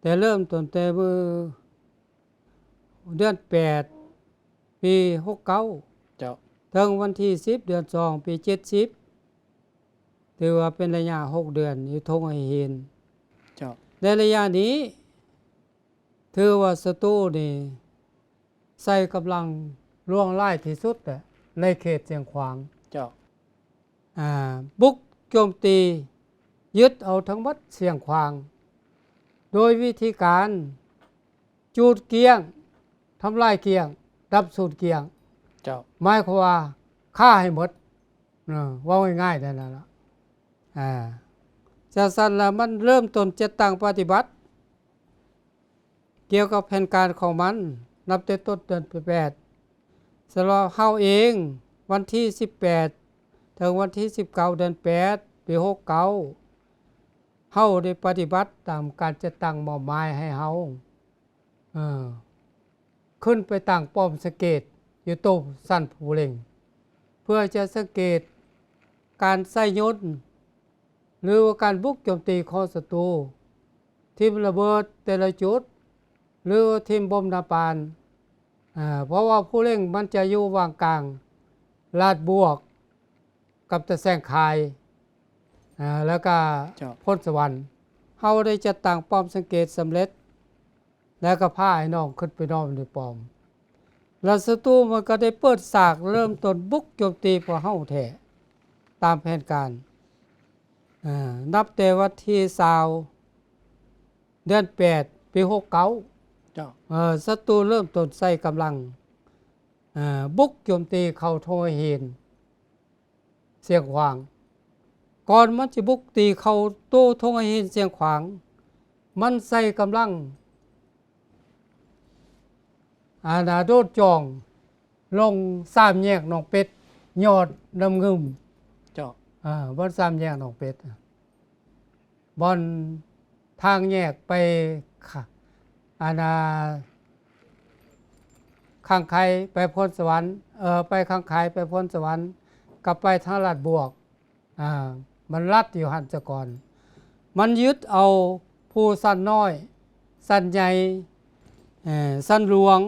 ແຕ່ເລີ່ມຕົ້ນແຕ່ມື້ ເດືອນແປດ ປີຫົກເກົ້າ ເຈົ້າ ເຖິງວັນທີສິບ ເດືອນສອງ ປີເຈັດສິບ ຖືວ່າເປັນໄລຍະຫົກເດືອນຢູ່ທົ່ງໄຫເຮນ. ເຈົ້າ. ໃນໄລຍະນີ້ ຖືວ່າສັດຕູນີ້ໃຊ້ກຳລັງຫຼວງຫຼາຍທີ່ສຸດແຫຼະ ໃນເຂດຊຽງຂວາງ. ເຈົ້າ. ອ່າ ບຸກໂຈມຕີຍຶດເອົາທັງໝົດຊຽງຂວາງ ໂດຍວິທີການຈູດກ້ຽງ ທຳລາຍກ້ຽງ ດັບສູນກ້ຽງ. ເຈົ້າ. ໝາຍຄວາມວ່າຂ້າໃຫ້ໝົດ ເອີ ເວົ້າງ່າຍໆແນວນັ້ນລະ. ອ່າ ຈັ່ງຊັ້ນລະ ມັນເລີ່ມຕົ້ນຈັດຕັ້ງປະຕິບັດ ກ່ຽວກັບແຜນການຂອງມັນ ນັບແຕ່ຕົ້ນເດືອນແປດ. ສຳລັບເຮົາເອງ ວັນທີສິບແປດ ເຖິງວັນທີສິບເກົ້າ ເດືອນແປດ ປີຫົກເກົ້າ ເຮົາໄດ້ປະຕິບັດຕາມການຈັດຕັ້ງມອບໝາຍໃຫ້ເຮົາ ເອີ ຂຶ້ນໄປຕັ້ງປ້ອມສັງເກດຢູ່ໂຕະສັນພູເລັງ ເພື່ອຈະສັງເກດການໃຊ້ຍົນ ຫຼືວ່າການບຸກໂຈມຕີຂອງສັດຕູ, ຖິ້ມລະເບີດແຕ່ລະຈຸດ ຫຼືວ່າຖິ້ມບົມນາປານ, ເພາະວ່າພູເລັງມັນຈະຢູ່ຫວ່າງກາງລາດບວກກັບຕາແສງຄາຍ ແລ້ວກະ ເຈົ້າ ໂພນສະຫວັນ. ເຮົາໄດ້ຈັດຕັ້ງປ້ອມສັງເກດສຳເລັດ ແລ້ວກໍພາອ້າຍນ້ອງຂຶ້ນໄປນອນຢູ່ປ້ອມ ແລ້ວສັດຕູມັນກໍໄດ້ເປີດສາກເລີ່ມຕົ້ນບຸກໂຈມຕີພວກເຮົາແທ້ ຕາມແຜນການ ເອີ ນັບແຕ່ວັນທີຊາວ ເດືອນແປດ ປີຫົກເກົ້າ ເຈົ້າ ເອີ ສັດຕູເລີ່ມຕົ້ນໃຊ້ກຳລັງ ເອີ ບຸກໂຈມຕີເຂົ້າທົ່ງໄຫເຮນ ຊຽງຂວາງ. ກ່ອນມັນຊິບຸກຕີເຂົ້າໂຕທົ່ງໄຫເຮນຊຽງຂວາງ ມັນໃຊ້ກຳລັງ ອານາ ໂດດຈອງລົງສາມແຍກໜອງເປັດ ຍອດນ້ຳງື່ມ ເຈົ້າ ເອີ ບ່ອນສາມແຍກໜອງເປັດ ບ່ອນທາງແຍກໄປ ຄະ ອັນນ່າ ຄັງໄຄ ໄປໂພນສະຫວັນ ເອີ ໄປຄັງໄຄ ໄປໂພນສະຫວັນ ກັບໄປທາງລາດບວກ ອ່າ ມັນລັດຢູ່ຫັ້ນສາກ່ອນ ມັນຍຶດເອົາພູສັນນ້ອຍ ສັນໃຫຍ່ ເອີ ສັນຫຼວງ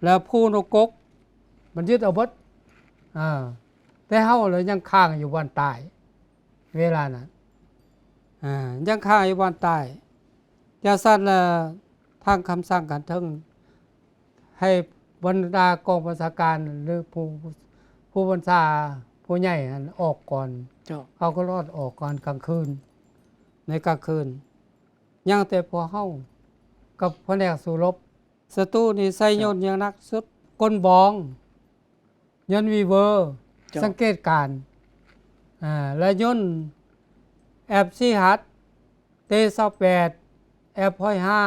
ແລະ ພູນົກກົກ ມັນຍຶດເອົາເບິດ ອ່າ ແຕ່ເຮົາລະຍັງຄ້າງຢູ່ບ້ານໃຕ້ ເວລານັ້ນ ອ່າ ຍັງຄ້າງຢູ່ບ້ານໃຕ້. ຈັ່ງຊັ້ນລະ ທາງຄຳສັ່ງຂັ້ນເທິງ ໃຫ້ບັນດາກອງບັນຊາການ ຫຼື ຜູ້ ຜູ້ບັນຊາ ຜູ້ໃຫຍ່ຫັ້ນອອກກ່ອນ ເຈົ້າ ເຂົາກໍລອດອອກກ່ອນກາງຄືນ ໃນກາງຄືນ ຍັງແຕ່ພວກເຮົາກັບພະແນກສູ້ລົບ. ສັດຕູນີ້ໃຊ້ ເຈົ້າ ຍົນຢ່າງໜັກສຸດ ກົນບອງ ຍົນວີເວີ ເຈົ້າ ສັງເກດການ ອ່າ ແລະ ຍົນແອັບຊີຮັດ ເຕຊາວແປດ ແອັບຮ້ອຍຫ້າ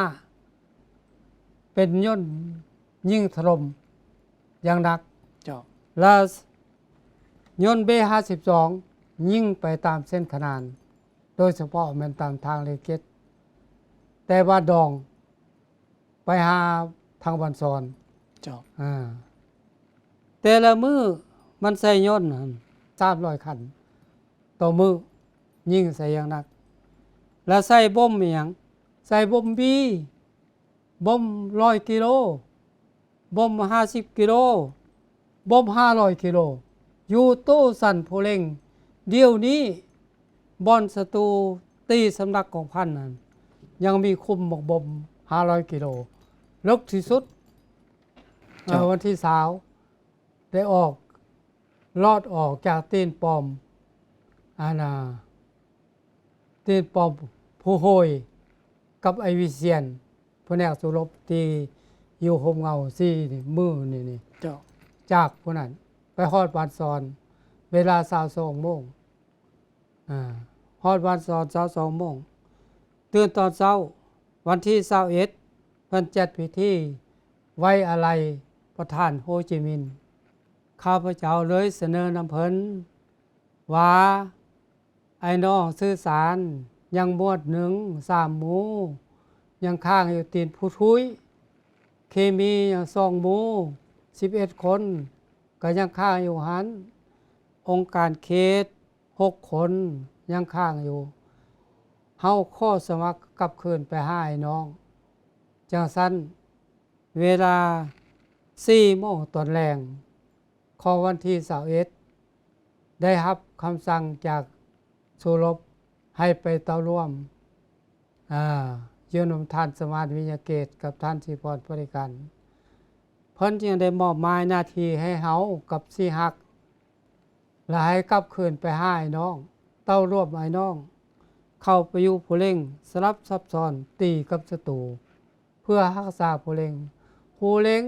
ເປັນຍົນຍິງຖະຫຼົ່ມຢ່າງໜັກ ລະຍົນເບຫ້າສິບສອງຍິງໄປຕາມເສັ້ນຂະໜານ ໂດຍສະເພາະແມ່ນຕາມທາງເລກເຈັດ ແຕ່ບ້ານດອງໄປຫາທາງບ້ານຊອນ. ເຈົ້າ. ອາ ແຕ່ລະມື້ມັນໃຊ້ຍົນຫັ້ນສາມຮ້ອຍຄັນຕໍ່ມື້ ຍິງໃສ່ຢ່າງໜັກ ລະໃຊ້ບົມອີ່ຫຍັງ ໃຊ້ບົມບີ ບົມຮ້ອຍກິໂລ ບົມຫ້າສິບກິໂລ ບົມຫ້າຮ້ອຍກິໂລ ຢູ່ໂຕຊັ້ນພູເລັງ. ດຽວນີ້ບ່ອນສັດຕູຕີສຳນັກກອງພັນນັ້ນ ຍັງມີຄຸ້ມໝາກບົມຫ້າຮ້ອຍກິໂລ ເລິກທີ່ສຸດ. ເຈົ້າ. ເອີ ວັນທີຊາວ ໄດ້ອອກ ລອດອອກຈາກຕີນປ້ອມ ອັນນ່າ ຕີນປ້ອມພູໂຮຍ ກັບໄອ້ວິສຽນ ພະແນກສູ້ລົບທີ່ຢູ່ຮົ່ມເງົາສີ່ນີ້ ມື້ນີ້ນີ້. ເຈົ້າ. ຈາກຜູ້ນັ້ນໄປຮອດບ້ານຊອນເວລາຊາວສອງໂມງ. ອາ ຮອດບ້ານຊອນຊາວສອງໂມງ. ຕື່ນຕອນເຊົ້າ ວັນທີຊາວເອັດ ເພິ່ນຈັດພິທີໄວ້ອາໄລປະທານໂຮຈິມິນ. ຂ້າພະເຈົ້າເລີຍສະເໜີນຳເພິ່ນວ່າ ອ້າຍນ້ອງສື່ສານຍັງໝວດໜຶ່ງ ສາມໝູ່ ຍັງຄ້າງຢູ່ຕີນພູທຸຍ, ເຄມີຍັງສອງໝູ່ ສິບເອັດຄົນ ກໍຍັງຄ້າງຢູ່ຫັ້ນ, ອົງການເຂດຫົກຄົນຍັງຄ້າງຢູ່. ເຮົາຂໍສະໝັກກັບຄືນໄປຫາອ້າຍນ້ອງ. ຈັ່ງຊັ້ນ ເວລາສີ່ໂມງຕອນແລງຂອງວັນທີຊາວເອັດ ໄດ້ຮັບຄຳສັ່ງຈາກສູ້ລົບໃຫ້ໄປເຕົ້າຮ່ວມ ອາ ຢູ່ນຳທ່ານສະໝານ ວິຍະເກດ ກັບທ່ານສີພອນ ບໍລິການ. ເພິ່ນຈຶ່ງໄດ້ມອບໝາຍໜ້າທີ່ໃຫ້ເຮົາກັບສີຮັກ ແລະ ໃຫ້ກັບຄືນໄປຫາອ້າຍນ້ອງ, ເຕົ້າຮ່ວມອ້າຍນ້ອງ, ເຂົ້າໄປຢູ່ພູເລັງ, ສະຫຼັບຊັບຊ້ອນຕີກັບສັດຕູ ເພື່ອຮັກສາພູເລັງ. ພູເລັງ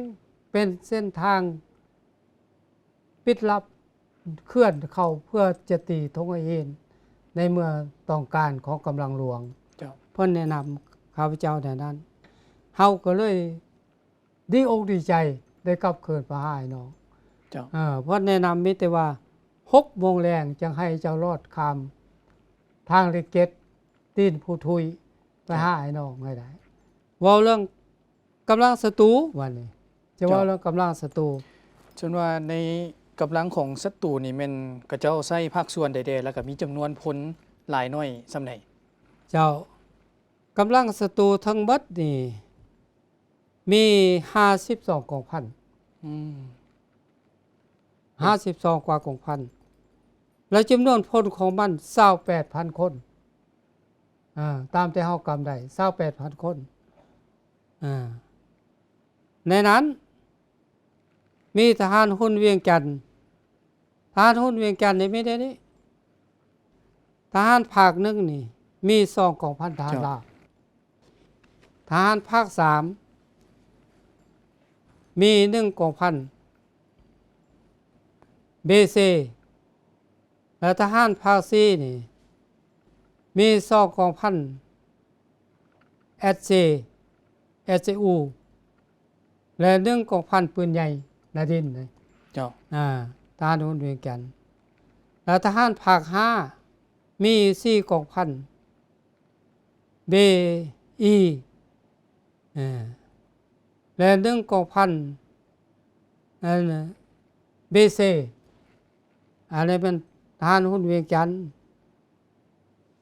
ເປັນເສັ້ນທາງປິດລັບ ເຄື່ອນເຂົ້າເພື່ອຈະຕີທົ່ງໄຫຫີນ ໃນເມື່ອຕ້ອງການຂອງກຳລັງຫຼວງ. ເຈົ້າ. ເພິ່ນແນະນຳຂ້າພະເຈົ້າແນວນັ້ນ, ເຮົາກໍເລີຍ ດີອົກດີໃຈໄດ້ກັບຄືນມາຫາອ້າຍນ້ອງ. ເຈົ້າ. ເອີ ເພິ່ນແນະນຳມີແຕ່ວ່າຫົກໂມງແລງຈັ່ງໃຫ້ເຈົ້າລອດຂ້າມທາງເລກເຈັດ ຕີນພູທຸຍ ໄປ ເຈົ້າ ຫາອ້າຍນ້ອງໃຫ້ໄດ້. ເວົ້າເລື່ອງກຳລັງສັດຕູ ບາດນີ້ຈະເວົ້າ ເຈົ້າ ເລື່ອງກຳລັງສັດຕູ. ເຊິ່ງວ່າໃນກຳລັງຂອງສັດຕູນີ້ແມ່ນເຂົາເຈົ້າໃຊ້ພາກສ່ວນໃດແດ່ ແລ້ວກໍມີຈຳນວນພົນຫຼາຍໜ້ອຍສ່ຳໃດ? ເຈົ້າ. ກຳລັງສັດຕູທັງໝົດນີ້ມີຫ້າສິບສອງກອງພັນ. ອືມ. ຫ້າສິບສອງກວ່າກອງພັນ ແລະ ຈຳນວນພົນຂອງມັນຊາວແປດພັນຄົນ. ອາ ຕາມທີ່ເຮົາກຳໄດ້ ຊາວແປດພັນຄົນ. ອາ ໃນນັ້ນ ມີທະຫານຮຸນວຽງຈັນ, ທະຫານຮຸນວຽງຈັນນີ້ມີແນວນີ້, ທະຫານພາກໜຶ່ງນີ້ມີສອງກອງພັນທະຫານ ເຈົ້າ ລາວ, ທະຫານພາກສາມມີໜຶ່ງກອງພັນ ເບເຊ ແລະ ທະຫານພາກສີ່ນີ້ມີສອງກອງພັນ ເອສເຈ ເອສເຈອູ ແລະ ໜຶ່ງກອງພັນປືນໃຫຍ່ນາດິນ. ເຈົ້າ. ອາ ທະຫານຮຸນວຽງຈັນ ແລະ ທະຫານພາກຫ້າມີສີ່ກອງພັນ ເບອີ ເອີ ແລະ ໜຶ່ງກອງພັນ ອັນ ເບເຊ ອັນນີ້ແມ່ນທະຫານຮຸນວຽງຈັນ.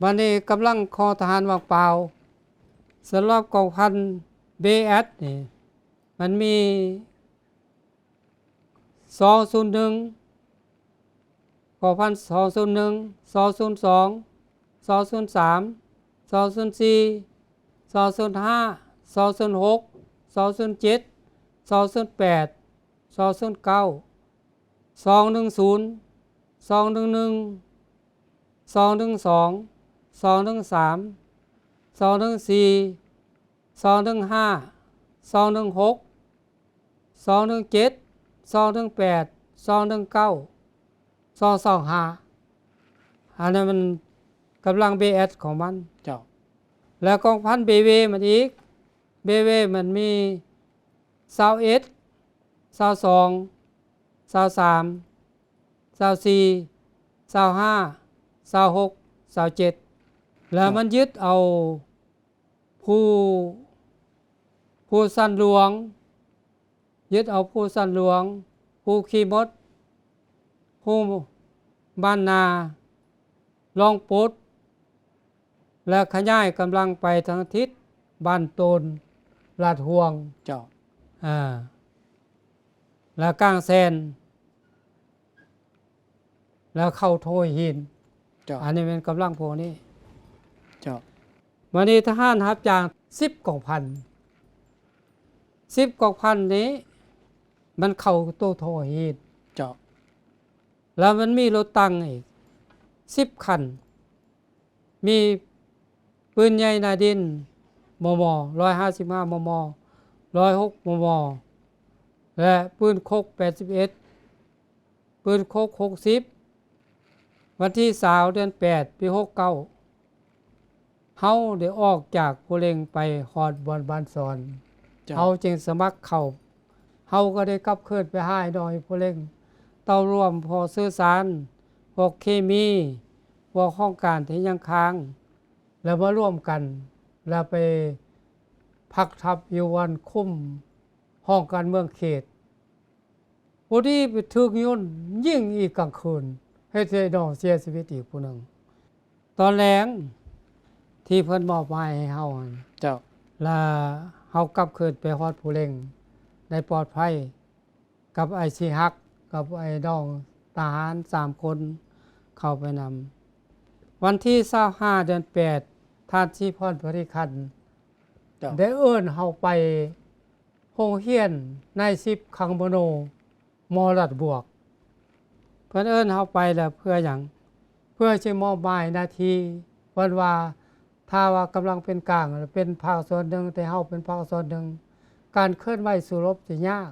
ບາດນີ້ກຳລັງຂອງທະຫານວັງປາວ ສຳລັບກອງພັນ ເບແອັດ ນີ້ ມັນມີ ສອງສູນໜຶ່ງ ກອງພັນ ສອງສູນໜຶ່ງ ສອງສູນສອງ ສອງສູນສາມ ສອງສູນສີ່ ສອງສູນຫ້າ ສອງສູນຫົກ ສອງສູນເຈັດ ສອງສູນແປດ ສອງສູນເກົ້າ ສອງໜຶ່ງສູນ ສອງໜຶ່ງໜຶ່ງ ສອງໜຶ່ງສອງ ສອງໜຶ່ງສາມ ສອງໜຶ່ງສີ່ ສອງໜຶ່ງຫ້າ ສອງໜຶ່ງຫົກ ສອງໜຶ່ງເຈັດ ສອງໜຶ່ງແປດ ສອງໜຶ່ງເກົ້າ ສອງສອງຫ້າ. ອັນນັ້ນມັນກຳລັງ ເບແອັດ ຂອງມັນ. ເຈົ້າ. ແລ້ວກອງພັນ ເບເວ ມັນອີກ ເບເວ ມັນມີ ຊາວເອັດ ຊາວສອງ ຊາວສາມ ຊາວສີ່ ຊາວຫ້າ ຊາວຫົກ ຊາວເຈັດ ແລ້ວມັນຍຶດເອົາຜູ້ ຜູ້ຊັ້ນຫຼວງ ຍຶດເອົາຜູ້ຊັ້ນຫຼວງ ຜູ້ຂີ່ມົດ ຜູ້ບ້ານນາ ລອງປົດ ແລະ ຂະຫຍາຍກຳລັງໄປທາງທິດບ້ານໂຕນ ລາດຫ່ວງ ເຈົ້າ ອາ ແລະ ກາງແຊນ ແລ້ວເຂົ້າໂທຫີນ ເຈົ້າ ອັນນີ້ແມ່ນກຳລັງພວກນີ້ ເຈົ້າ ບາດນີ້ທະຫານຮັບຈ້າງສິບກອງພັນ ສິບກອງພັນນີ້ ມັນເຂົ້າໂຕໂທຫີນ ເຈົ້າ ແລ້ວມັນມີລົດຕັງອີກສິບຄັນ ມີປືນໃຫຍ່ໜ້າດິນ ມມ ຮ້ອຍຫ້າສິບຫ້າ ມມ ຮ້ອຍຫົກ ມມ ແລະ ປືນຄົກ ແປດສິບເອັດ ປືນຄົກ ຫົກສິບ ວັນທີຊາວ ເດືອນແປດ ປີຫົກເກົ້າ ເຮົາໄດ້ອອກຈາກພູເລັງໄປຮອດບ່ອນບ້ານຊອນ ເຈົ້າ ເຮົາຈຶ່ງສະໝັກເຂົ້າ ເຮົາກໍໄດ້ກັບຄືນໄປຫາອ້າຍນ້ອງຢູ່ພູເລັງ ເຕົ້າລວມພວກສື່ສານ ພວກເຄມີ ພວກຫ້ອງການທີ່ຍັງຄ້າງ ແລ້ວມາລວມກັນ ແລ້ວໄປພັກທັບຢູ່ວັນຄຸ້ມຫ້ອງການເມືອງເຂດ ພໍດີໄປຖືກຍົນຍິງອີກກາງຄືນ ເຮັດໃຫ້ນ້ອງເສຍຊີວິດອີກຜູ້ໜຶ່ງ. ຕອນແລງທີ່ເພິ່ນມອບໝາຍໃຫ້ເຮົາຫັ້ນ ເຈົ້າ ລະເຮົາກັບຄືນໄປຮອດພູເລັງໄດ້ປອດໄພ ກັບອ້າຍສີຮັກ ກັບອ້າຍນ້ອງທະຫານສາມຄົນເຂົ້າໄປນຳ. ວັນທີຊາວຫ້າ ເດືອນແປດ ທ່ານສີພອນ ຜະລິຄັນ ເຈົ້າ ໄດ້ເອີ້ນເຮົາໄປ ໂຮງຮຽນນາຍສິບຄັງມະໂນ ມ.ລາດບວກ ເພິ່ນເອີ້ນເຮົາໄປແລ້ວເພື່ອຫຍັງ? ເພື່ອຊິມອບໝາຍໜ້າທີ່ ເພິ່ນວ່າຖ້າວ່າກຳລັງເປັນກາງເປັນພາກສ່ວນໜຶ່ງ ແຕ່ເຮົາເປັນພາກສ່ວນໜຶ່ງ ການເຄື່ອນໄຫວສູ້ລົບຈະຍາກ.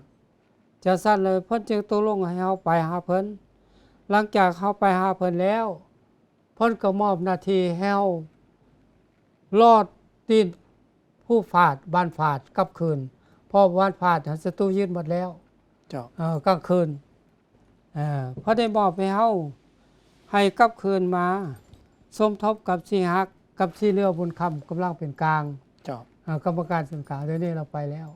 ຈັ່ງຊັ້ນແລ້ວເພິ່ນຈຶ່ງຕົກລົງໃຫ້ເຮົາໄປຫາເພິ່ນ. ຫຼັງຈາກເຮົາໄປຫາເພິ່ນແລ້ວ ເພິ່ນກໍມອບໜ້າທີ່ໃຫ້ເຮົາລອດຕີນພູຟາດ ບ້ານຟາດກັບຄືນ ເພາະບ້ານຟາດຫັ້ນສັດຕູຍຶດໝົດແລ້ວ ເຈົ້າ ເອີ ກາງຄືນ ເອີ ເພິ່ນໄດ້ມອບໃຫ້ເຮົາ ໃຫ້ກັບຄືນມາສົມທົບກັບສີຮັກ ກັບສີເຫຼືອບຸນຄຳ ກຳລັງເປັນກາງ ເຈົ້າ ເອີ ກຳມະການສູນກາງ ດຽວນີ້ລາວໄປແລ້ວ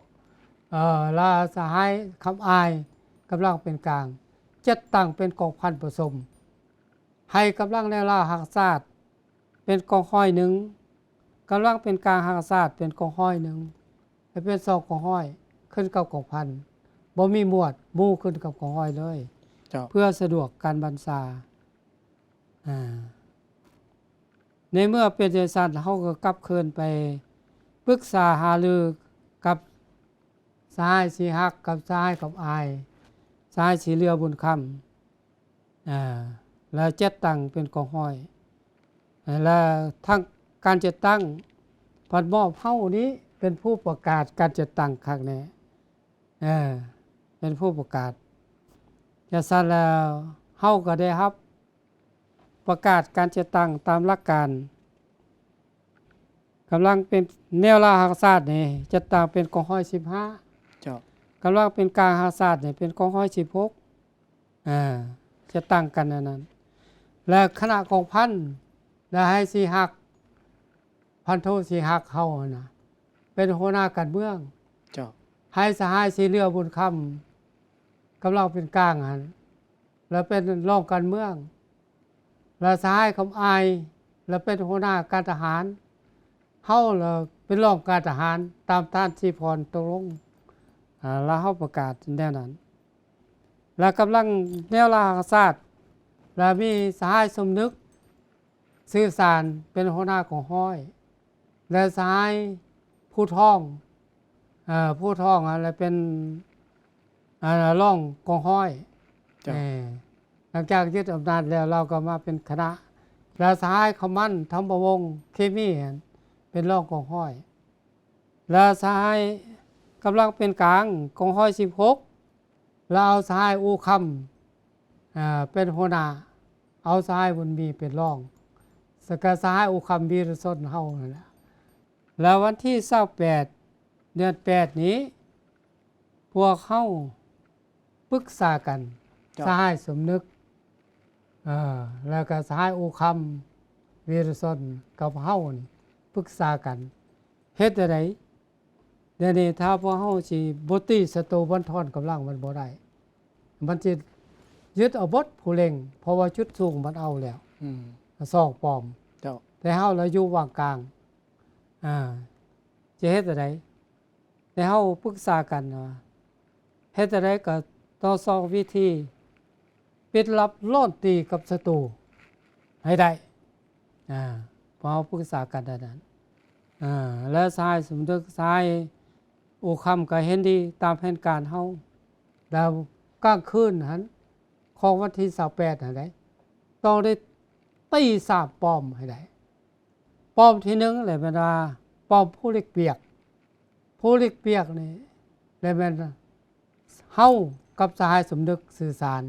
ເອີ ລະສະຫາຍຄຳອາຍ ກຳລັງເປັນກາງ ຈັດຕັ້ງເປັນກອງພັນປະສົມ ໃຫ້ກຳລັງແນວລາວຮັກຊາດເປັນກອງຮ້ອຍໜຶ່ງ, ກຳລັງເປັນກາງຮັກຊາດເປັນກອງຮ້ອຍໜຶ່ງ ແລະ ເປັນສອງກອງຮ້ອຍ ຂຶ້ນກັບກອງພັນ ບໍ່ມີໝວດໝູ່ ຂຶ້ນກັບກອງຮ້ອຍເລີຍ ເຈົ້າ ເພື່ອສະດວກການບັນຊາ. ອາ ໃນເມື່ອເປັນຈັ່ງຊັ້ນ ເຮົາກໍກັບຄືນໄປປຶກສາຫາລືກັບສະຫາຍສີຮັກ ກັບສະຫາຍຄຳອາຍ ສະຫາຍສີເຫຼືອບຸນຄຳ ອາ ແລ້ວຈັດຕັ້ງເປັນກອງຮ້ອຍ ແລ້ວທາງການຈັດຕັ້ງພັດມອບເຮົານີ້ເປັນຜູ້ປະກາດການຈັດຕັ້ງຄັກແນ່ ເອີ ເປັນຜູ້ປະກາດ. ຈັ່ງຊັ້ນແລ້ວເຮົາກໍໄດ້ຮັບປະກາດການຈັດຕັ້ງຕາມຫຼັກການ ກຳລັງເປັນແນວລາວຮັກຊາດນີ້ ຈັດຕັ້ງເປັນກອງຮ້ອຍສິບຫ້າ ເຈົ້າ ກຳລັງເປັນກາງຮັກຊາດນີ້ເປັນກອງຮ້ອຍສິບຫົກ ເອີ ຈະຕ່າງກັນອັນນັ້ນ ແລະ ຄະນະກອງພັນ ໄດ້ໃຫ້ສີຮັກ ພັນໂທສີຮັກເຮົາຫັ້ນນະ ເປັນຫົວໜ້າການເມືອງ ເຈົ້າ ໃຫ້ສະຫາຍສີເຫຼືອບຸນຄຳ ກຳລັງເປັນກາງຫັ້ນ ແລະ ເປັນຮອງການເມືອງ ແລະ ສະຫາຍຄຳອາຍ ແລະ ເປັນຫົວໜ້າການທະຫານ ເຮົາລະເປັນຮອງການທະຫານ ຕາມທ່ານສີພອນຕົກລົງ ອາ ລະເຮົາປະກາດແນວນັ້ນ ລະກຳລັງແນວລາວຮັກຊາດ ລະມີສະຫາຍສົມນຶກ ສື່ສານ ເປັນຫົວໜ້າກອງຮ້ອຍ ແລະ ສະຫາຍພູທອງ ເອີ ພູທອງຫັ້ນລະເປັນ ອາ ຮອງກອງຮ້ອຍ ເຈົ້າ ເອີ ຫຼັງຈາກຍຶດອຳນາດແລ້ວ ລາວກໍມາເປັນຄະນະ ແລະ ສະຫາຍຄຳມັນ ທຳມະວົງ ເຄມີຫັ້ນ ເປັນຮອງກອງຮ້ອຍ ແລະ ສະຫາຍກຳລັງເປັນກາງ ກອງຮ້ອຍສິບຫົກ ລະເອົາສະຫາຍອູຄຳ ເປັນຫົວໜ້າ ເອົາສະຫາຍບຸນມີເປັນຮອງ ສະກະສະຫາຍອູຄຳ ວີລະຊົນເຮົາຫັ້ນແຫຼະ. ລະວັນທີຊາວແປດ ເດືອນແປດນີ້ ພວກເຮົາປຶກສາກັນ ເຈົ້າ ສະຫາຍສົມນຶກ ເອີ ແລ້ວກໍສະຫາຍອູຄຳ ວີລະຊົນ ກັບເຮົານີ້ປຶກສາກັນ ເຮັດແນວໃດ? ດຽວນີ້ຖ້າພວກເຮົາຊິບໍ່ຕີສັດຕູບັນທອນກຳລັງມັນບໍ່ໄດ້ ມັນຊິຍຶດເອົາເບິດພູເລັງ ເພາະວ່າຈຸດສູງມັນເອົາແລ້ວ ອືມ ຊອກປ້ອມ ເຈົ້າ ແຕ່ເຮົາລະຢູ່ຫວ່າງກາງ ອ່າ ຈະເຮັດແນວໃດ? ແຕ່ເຮົາປຶກສາກັນວ່າ ເຮັດແນວໃດກໍຕ້ອງຊອກວິທີປິດລັບລ້ອນຕີກັບສັດຕູໃຫ້ໄດ້ ອ່າ ພວກເຮົາປຶກສາກັນແນວນັ້ນ ອ່າ ແລະ ສະຫາຍສົມນຶກ ສະຫາຍອູຄຳກໍເຫັນດີຕາມແຜນການເຮົາ ແລ້ວກາງຄືນຫັ້ນ ຂອງວັນທີຊາວແປດຫັ້ນໃດ ຕ້ອງໄດ້ຕີສາມປ້ອມໃຫ້ໄດ້. ປ້ອມທີໜຶ່ງແຫຼະແມ່ນວ່າປ້ອມພູເຫຼັກປຽກ ພູເຫຼັກປຽກນີ້ແຫຼະແມ່ນເຮົາກັບສະຫາຍສົມນຶກສື່ສານ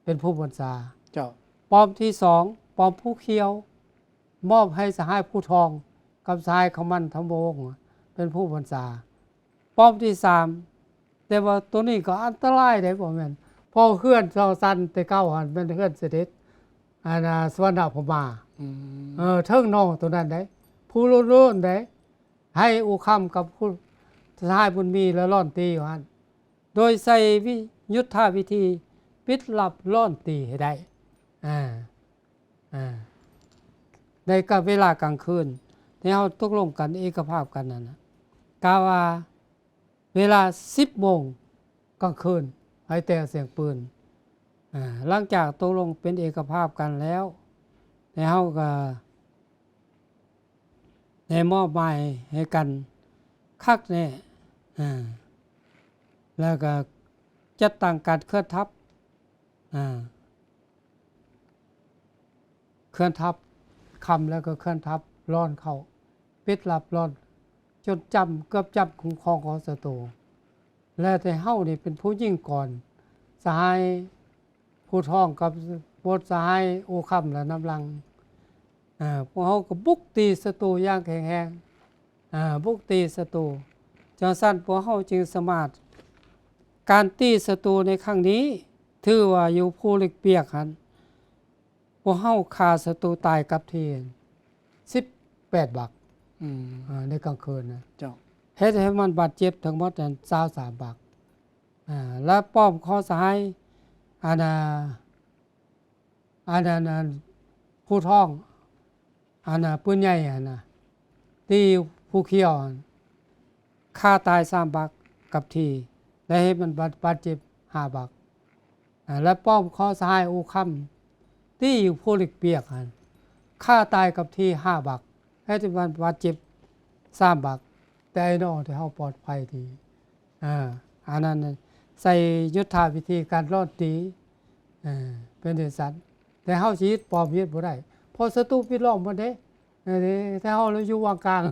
ເປັນຜູ້ບັນຊາ ເຈົ້າ ປ້ອມທີສອງ ປ້ອມພູຂຽວ ມອບໃຫ້ສະຫາຍພູທອງກັບສະຫາຍຄຳມັນທຳວົງເປັນຜູ້ບັນຊາ. ປ້ອມທີສາມ ແຕ່ວ່າໂຕນີ້ກໍອັນຕະລາຍເດ້ ບໍ່ແມ່ນ ເພາະເຮືອນສອງຊັ້ນແຕ່ເກົ່າຫັ້ນແມ່ນເຮືອນສະເດັດ ອັນນ່າ ສຸວັນນະພະມາ ອືມ ເອີ ເທິງໜໍໂຕນັ້ນເດ້ ພູໂລ້ນໆເດ້ ໃຫ້ອູຄຳກັບຜູ້ສະຫາຍບຸນມີ ແລະ ລ້ອນຕີຢູ່ຫັ້ນ ໂດຍໃຊ້ວິ ຍຸດທະວິທີປິດລັບລ້ອນຕີໃຫ້ໄດ້ ອ່າ ອ່າ ໃນກະເວລາກາງຄືນທີ່ເຮົາຕົກລົງກັນເອກະພາບກັນນັ້ນນະ ກະວ່າເວລາສິບໂມງກາງຄືນໃຫ້ແຕ່ສຽງປືນ ອ່າ ຫຼັງຈາກຕົກລົງເປັນເອກະພາບກັນແລ້ວ ແລ້ວເຮົາກະ ໄດ້ມອບໝາຍໃຫ້ກັນຄັກແນ່ ອ່າ ແລ້ວກໍຈັດຕັ້ງການເຄື່ອນທັບ ອ່າ ເຄື່ອນທັບຄ່ຳ ແລ້ວກໍເຄື່ອນທັບລ້ອນເຂົ້າ ປິດລັບລ້ອນ ຈົນຈ້ຳ ເກືອບຈ້ຳຄຸ້ມຄອງຂອງສັດຕູ ແລະ ແຕ່ເຮົານີ້ເປັນຜູ້ຍິງກ່ອນ ສະຫາຍ ຜູ້ທອງກັບບົດສະຫາຍໂອຄຳ ແລະ ນຳຫຼັງ ອ່າ ພວກເຮົາກໍບຸກຕີສັດຕູຢ່າງແຂງແຮງ ອ່າ ບຸກຕີສັດຕູ ຈັ່ງຊັ້ນພວກເຮົາຈຶ່ງສາມາດ ການຕີສັດຕູໃນຄັ້ງນີ້ ຖືວ່າຢູ່ພູເຫຼັກປຽກຫັ້ນ ພວກເຮົາຂ້າສັດຕູຕາຍກັບທີ່ສິບແປດບັກ ອືມ ອ່າ ໃນກາງຄືນນະ ເຈົ້າ ເຮັດໃຫ້ມັນບາດເຈັບທັງໝົດນັ້ນຊາວສາມບັກ ອ່າ ແລະ ປ້ອມຂອງສະຫາຍ ອັນ ອ່າ ອັນ ອັນ ອັນ ຜູ້ທອງ ອັນ ອ່າ ປືນໃຫຍ່ຫັ້ນນະ ຕີຢູ່ພູຂຽວຫັ້ນ ຂ້າຕາຍສາມບັກກັບທີ່ ແລະ ເຮັດມັນບາດ ບາດເຈັບຫ້າບັກ ອ່າ ແລະ ປ້ອມຂອງສະຫາຍອູຄຳ ຕີຢູ່ພູເຫຼັກປຽກຫັ້ນ ຂ້າຕາຍກັບທີ່ຫ້າບັກ ເຮັດໃຫ້ມັນບາດເຈັບສາມບັກ ແຕ່ໄອ້ນ້ອງທີ່ເຮົາປອດໄພດີ ອ່າ ອັນນັ້ນໃຊ້ຍຸດທະວິທີການລ້ອນຕີ ເປັນຈັ່ງຊັ້ນ ແຕ່ເຮົາຊິຍຶດປ້ອມຍຶດບໍ່ໄດ້ ເພາະສັດຕູປິດລ້ອມໝົດເດ້ ເອີ ແຕ່ເຮົາລະຢູ່ຫວ່າງກາງ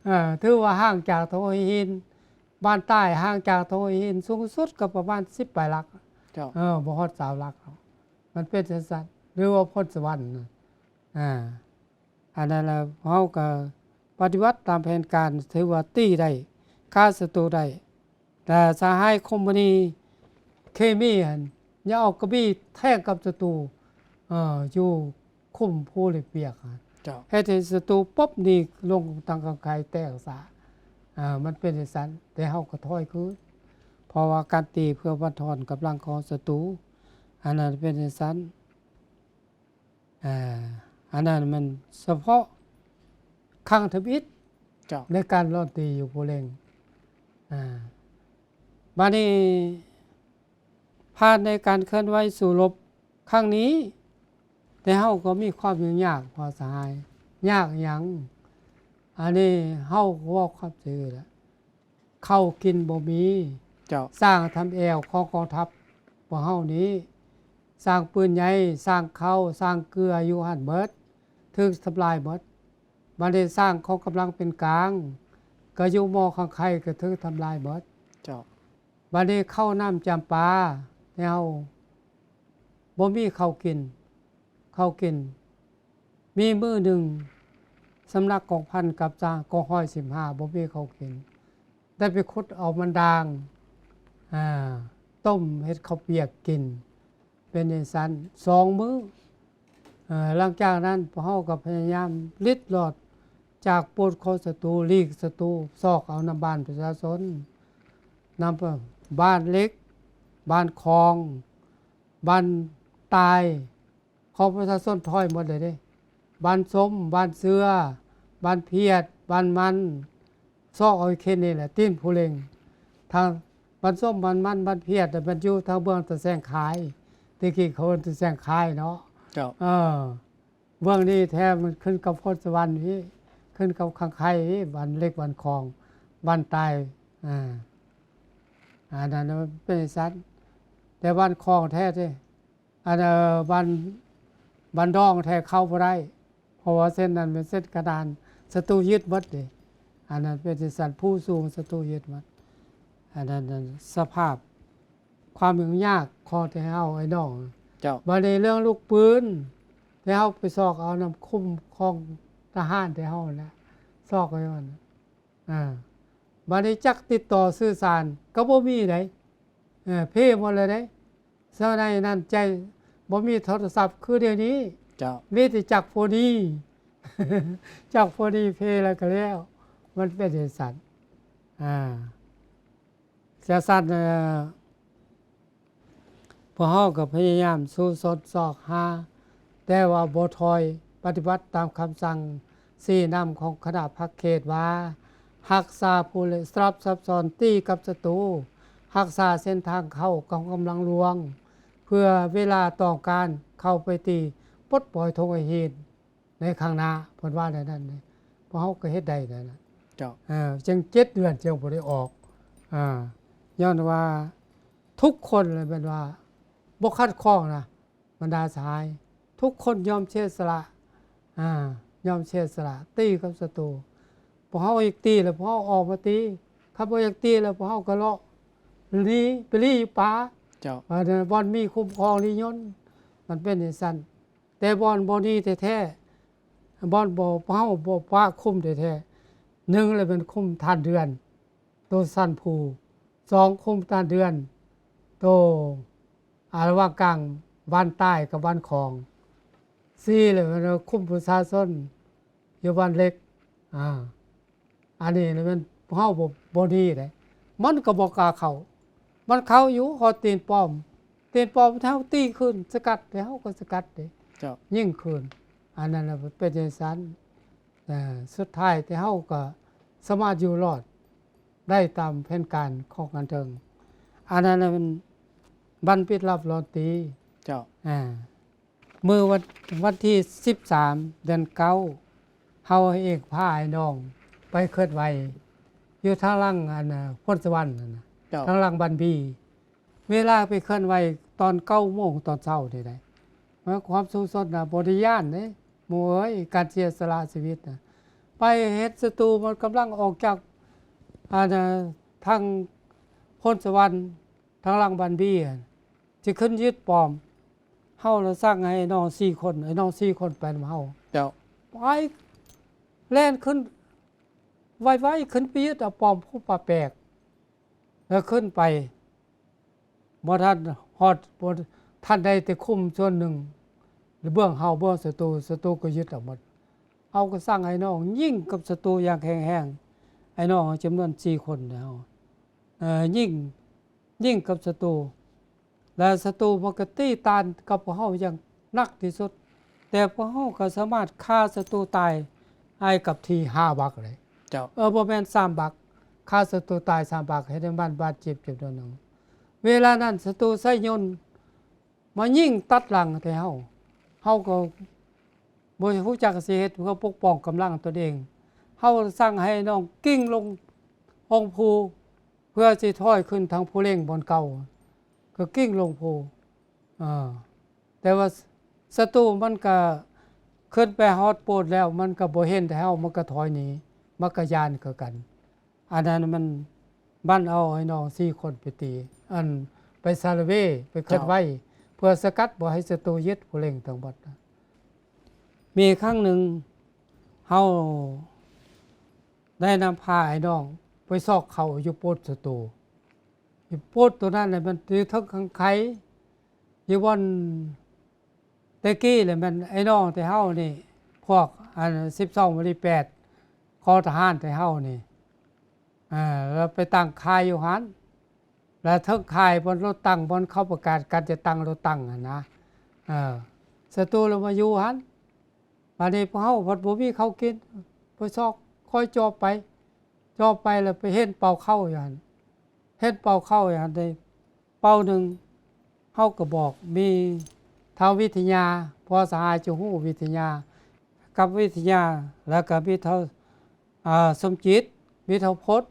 ເອີ ຖືວ່າຫ່າງຈາກໂທນຫີນ ບ້ານໃຕ້ຫ່າງຈາກໂທນຫີນສູງສຸດກໍປະມານສິບປາຍຫຼັກ ເຈົ້າ ເອີ ບໍ່ຮອດຊາວຫຼັກ ມັນເປັນຈັ່ງຊັ້ນ ຫຼືວ່າພົນສະຫວັນ ອ່າ ອັນນັ້ນລະ ເຮົາກໍປະຕິບັດຕາມແຜນການ ຖືວ່າຕີໄດ້ ຂ້າສັດຕູໄດ້ ແຕ່ສະຫາຍຄົມມະນີເຄມີຫັ້ນ ຍັງເອົາກະບີແທງກັບສັດຕູ ເອີ ຢູ່ຄຸ້ມພູເຫຼັກປຽກຫັ້ນ ເຈົ້າ ເຮັດໃຫ້ສັດຕູປົບໜີລົງທາງຂ້າງໃຄແຕກສະ ເອີ ມັນເປັນຈັ່ງຊັ້ນ ແຕ່ເຮົາກໍຖອຍຄືນ ເພາະວ່າການຕີເພື່ອບັນທອນກຳລັງຂອງສັດຕູ ອັນນັ້ນເປັນຈັ່ງຊັ້ນ. ອ່າ ອັນນັ້ນແມ່ນສະເພາະຄັ້ງທຳອິດ ເຈົ້າ ໃນການລ້ອນຕີຢູ່ພູເຫຼັງ ອ່າ ບາດນີ້ຜ່ານໃນການເຄື່ອນໄຫວສູ້ລົບຄັ້ງນີ້ ແຕ່ເຮົາກໍມີຄວາມຫຍຸ້ງຍາກພໍສະຫາຍ ຍາກຫຍັງ ອັນນີ້ເຮົາກໍເວົ້າຄວາມຈິງແຫຼະ ເຂົ້າກິນບໍ່ມີ ເຈົ້າ ສ້າງທຳແອວຂອງກອງທັບພວກເຮົານີ້ ສ້າງປືນໃຫຍ່ ສ້າງເຂົ້າ ສ້າງເກືອຢູ່ຫັ້ນເໝິດ ຖືກທຳລາຍເໝິດ ບາດນີ້ສ້າງຂອງກຳລັງເປັນກາງ ກໍຢູ່ໝໍ້ຂ້າງໄຄກໍຖືກທຳລາຍເໝິດ ເຈົ້າ ບາດນີ້ເຂົ້ານ້ຳຈຳປາ ແນວ ບໍ່ມີເຂົ້າກິນ ເຂົ້າກິນ ມີມື້ໜຶ່ງ ສຳນັກກອງພັນກັບຈາກອງຮ້ອຍສິບຫ້າ ບໍ່ມີເຂົ້າກິນ ໄດ້ໄປຂຸດເອົາມັນດາງ ອ່າ ຕົ້ມເຮັດເຂົ້າປຽກກິນ ປັນຈັ່ງຊັ້ນ ສອງມື້ ເອີ ຫຼັງຈາກນັ້ນ ພວກເຮົາກໍພະຍາຍາມລິດລອດຈາກໂປດຂອງສັດຕູ, ຫຼີກສັດຕູ, ຊອກເອົານຳບ້ານປະຊາຊົນ, ນຳບ້ານເຫຼັກ, ບ້ານຂອງ, ບ້ານຕາຍ ຂອງປະຊາຊົນຖອຍໝົດເລີຍເດ້. ບ້ານສົ້ມ, ບ້ານເສືອ, ບ້ານພຽດ, ບ້ານມັນ, ຊອກເອົາເຂດນີ້ແຫຼະ ຕີນພູເຫຼັງ. ທາງບ້ານສົ້ມ, ບ້ານມັນ, ບ້ານພຽດ ມັນຢູ່ທາງເບື້ອງຕາແສງຂາຍ, ແຕ່ກີ້ເຂົາເອີ້ນຕາແສງຂາຍເນາະ. ເຈົ້າ. ເອີ ເບື້ອງນີ້ແທ້ມັນຂຶ້ນກັບໂພນສະຫວັນນີ້, ຂຶ້ນກັບຄັງໄຄນີ້, ບ້ານເຫຼັກ, ບ້ານຂອງ, ບ້ານຕາຍ. ອ່າ ອັນນັ້ນມັນເປັນຊັ້ນ. ແຕ່ບ້ານຂອງແທ້ເດ້ ອັນ ເອີ ບ້ານ ບ້ານດອງແທ້ເຂົ້າບໍ່ໄດ້ ເພາະວ່າເສັ້ນນັ້ນເປັນເສັ້ນກະດານ ສັດຕູຍຶດໝົດເດ້. ອັນນັ້ນເປັນຈັ່ງຊັ້ນ ພູສູງສັດຕູຍຶດໝົດ. ອັນນັ້ນ ອັນສະພາບຄວາມຫຍຸ້ງຍາກຂອງແຕ່ເຮົາ ອ້າຍນ້ອງ. ເຈົ້າ. ບາດນີ້ເລື່ອງລູກປືນ ແຕ່ເຮົາໄປຊອກເອົານຳຄຸ້ມຂອງທະຫານແຕ່ເຮົານະ ຊອກໄວ້ວ່ານະ. ອ່າ ບາດນີ້ຈັກຕິດຕໍ່ສື່ສານກໍບໍ່ມີໃດ. ເອີ ເພໝົດແລ້ວເດ້. ສະໄໝນັ້ນໃຈບໍ່ມີໂທລະສັບຄືດຽວນີ້. ເຈົ້າ. ມີແຕ່ຈັກໂຟນີ ຈັກໂຟນີເພແລ້ວກໍແລ້ວ. ມັນເປັນຈັ່ງຊັ້ນ. ອ່າ ຈັ່ງຊັ້ນ ເອີ ພວກເຮົາກໍພະຍາຍາມສູ້ຊົນຊອກຫາ ແຕ່ວ່າບໍ່ຖອຍ, ປະຕິບັດຕາມຄຳສັ່ງຊີ້ນຳຂອງຄະນະພັກເຂດວ່າ ຮັກສາຜູ້ເລະສະຫຼັບສັບຊ້ອນຕີກັບສັດຕູ, ຮັກສາເສັ້ນທາງເຂົ້າຂອງກຳລັງຫຼວງ ເພື່ອເວລາຕ້ອງການເຂົ້າໄປຕີປົດປ່ອຍທົ່ງໄອຫີນໃນຂ້າງໜ້າ, ເພິ່ນວ່າແນວນັ້ນເດ້. ພວກເຮົາກໍເຮັດໄດ້ແນວນັ້ນ. ເຈົ້າ. ເອີ ຈັ່ງເຈັດເດືອນຈັ່ງບໍ່ໄດ້ອອກ. ອ່າ ຍ້ອນວ່າ ທຸກຄົນລະແມ່ນວ່າບໍ່ຂັດຂ້ອງນະ ບັນດາສະຫາຍ, ທຸກຄົນຍອມເສຍສະຫຼະ, ອ່າ ຍອມເສຍສະຫຼະຕີກັບສັດຕູ. ພວກເຮົາຢາກຕີແລ້ວພວກເຮົາອອກມາຕີ, ຄັນບໍ່ຢາກຕີແລ້ວພວກເຮົາກໍເລາະໜີໄປລີ້ຢູ່ປ່າ. ເຈົ້າ. ອັນນັ້ນບ່ອນມີຄຸ້ມຄອງນິຍົນ ມັນເປັນຈັ່ງຊັ້ນ. ແຕ່ບ່ອນບໍ່ໜີແທ້ໆ ບ່ອນບໍ່ ເຮົາບໍ່ປະຄຸມແທ້ໆ ໜຶ່ງລະແມ່ນຄຸມທ່ານເດືອນ ໂຕສັນພູ, ສອງຄຸມທ່ານເດືອນ ໂຕ ອາ ລະຫວ່າງກາງບ້ານຕາຍກັບບ້ານຂອງ, ສີ່ລະແມ່ນຄຸມປະຊາຊົນຢູ່ບ້ານເຫຼັກ. ອ່າ ອັນນີ້ລະແມ່ນເຮົາບໍ່ ບໍ່ໜີເດ້ ມັນກໍບໍ່ກ້າເຂົ້າ. ມັນເຂົ້າຢູ່ຮອດຕີນປ້ອມ, ຕີນປ້ອມເຮົາຕີຄືນ ສະກັດເດ້ ເຮົາກໍສະກັດເດ້. ເຈົ້າ. ຍິງຄືນ. ອັນນັ້ນລະເປັນຈັ່ງຊັ້ນ. ເອີ ສຸດທ້າຍແຕ່ເຮົາກໍສາມາດຢູ່ລອດໄດ້ຕາມແຜນການຂອງອັນເທິງ. ອັນນັ້ນລະແມ່ນບັນປິດລັບລອນຕີ. ເຈົ້າ. ອ່າ ມື້ວັນ ວັນທີສິບສາມ ເດືອນເກົ້າ ເຮົາເອງພາອ້າຍນ້ອງໄປເຄື່ອນໄຫວຢູ່ທາງຫຼັງ ອັນ ໂພນສະຫວັນຫັ້ນນະ. ເຈົ້າ. ທາງຫຼັງບ້ານບີ. ເວລາໄປເຄື່ອນໄຫວຕອນເກົ້າໂມງຕອນເຊົ້ານີ້ໄດ໋. ຄວາມສູ້ຊົນນະບໍ່ໄດ້ຢ້ານເດ້ ໝູ່ເອີຍ, ການເສຍສະຫຼະຊີວິດນະ. ໄປເຫັນສັດຕູມັນກຳລັງອອກຈາກ ອັນ ທາງໂພນສະຫວັນ ທາງຫຼັງບ້ານບີຫັ້ນ ຊິຂຶ້ນຍຶດປ້ອມ. ເຮົາລະສັ່ງໃຫ້ນ້ອງສີ່ຄົນ, ໃຫ້ນ້ອງສີ່ຄົນໄປນຳເຮົາ. ເຈົ້າ. ໄປ ແລ່ນຂຶ້ນໄວໆ ຂຶ້ນໄປຍຶດເອົາປ້ອມພູຜາແປກ ແລ້ວຂຶ້ນໄປ ບໍ່ທັນຮອດ ບໍ່ທັນໄດ້ແຕ່ຄຸ້ມສ່ວນໜຶ່ງ ເບື້ອງເຮົາ ເບື້ອງສັດຕູ, ສັດຕູກໍຍຶດເອົາໝົດ. ເຮົາກໍສັ່ງໃຫ້ນ້ອງຍິງກັບສັດຕູຢ່າງແຂງແຮງ. ໄອ້ນ້ອງຈຳນວນສີ່ຄົນເຮົາ ເອີ ຍິງ ຍິງກັບສັດຕູ ແລະ ສັດຕູມັນກໍຕີຕ້ານກັບພວກເຮົາຢ່າງໜັກທີ່ສຸດ, ແຕ່ພວກເຮົາກໍສາມາດຂ້າສັດຕູຕາຍໃຫ້ກັບທີ່ຫ້າບັກເລີຍ. ເຈົ້າ. ເອີ ບໍ່ແມ່ນສາມບັກ, ຂ້າສັດຕູຕາຍສາມບັກ ເຮັດໃຫ້ມັນບາດເຈັບຈຳນວນໜຶ່ງ. ເວລານັ້ນສັດຕູໃຊ້ຍົນ ມາຍິງຕັດຫຼັງໃສ່ເຮົາ, ເຮົາກໍບໍ່ຮູ້ຈັກຊິເຮັດເພື່ອປົກປ້ອງກຳລັງຕົນເອງ. ເຮົາສັ່ງໃຫ້ນ້ອງກິ້ງລົງອົງພູ ເພື່ອຊິຖອຍຂຶ້ນທາງພູເຫຼັງບ່ອນເກົ່າ, ກໍກິ້ງລົງພູ. ເອີ ແຕ່ວ່າສັດຕູມັນກໍຂຶ້ນໄປຮອດໂປດແລ້ວ ມັນກໍບໍ່ເຫັນແຕ່ເຮົາ, ມັນກໍຖອຍໜີ, ມັນກໍຢ້ານຄືກັນ. ອັນນັ້ນມັນ ມັນເອົາໄອ້ນ້ອງສີ່ຄົນໄປຕີ ອັນ ໄປສາລະເວ ໄປເຄື່ອນໄຫວ ເຈົ້າ ເພື່ອສະກັດບໍ່ໃຫ້ສັດຕູຍຶດຜູ້ເລັງທັງໝົດ. ມີຄັ້ງໜຶ່ງ ເຮົາໄດ້ນຳພາໄອ້ນ້ອງໄປຊອກເຂົ້າຢູ່ໂປດສັດຕູ. ຢູ່ໂປດໂຕນັ້ນນະ ມັນຢູ່ເທິງຄັງໄຄ ຢູ່ບ່ອນແຕ່ກີ້ແຫຼະ ແມ່ນໄອ້ນ້ອງແຕ່ເຮົານີ້ ພວກອັນສິບສອງບໍລິແປດ ຂໍທະຫານແຕ່ເຮົານີ້ ອ່າ ແລ້ວໄປຕັ້ງຄ້າຍຢູ່ຫັ້ນ ແລ້ວເທິງຄ້າຍບ່ອນລົດຕັ້ງ ບ່ອນເຂົາປະກາດການຈັດຕັ້ງລົດຕັ້ງຫັ້ນນະ ເອີ ສັດຕູລະມາຢູ່ຫັ້ນ. ບາດນີ້ພວກເຮົາພັດບໍ່ມີເຂົ້າກິນ ໄປຊອກ ຄອຍຈອບໄປ ຈອບໄປແລ້ວໄປເຫັນເປົາເຂົ້າຢູ່ຫັ້ນ ເຫັນເປົາເຂົ້າຢູ່ຫັ້ນໄດ້ເປົາໜຶ່ງ ເຮົາກໍບອກ ມີທ້າວວິທະຍາ ພໍ່ສະຫາຍຈະຮູ້ ວິທະຍາ ກັບວິທະຍາ ແລ້ວກໍມີທ້າວ ອ່າ ສົມຈິດ ມີທ້າວພົດ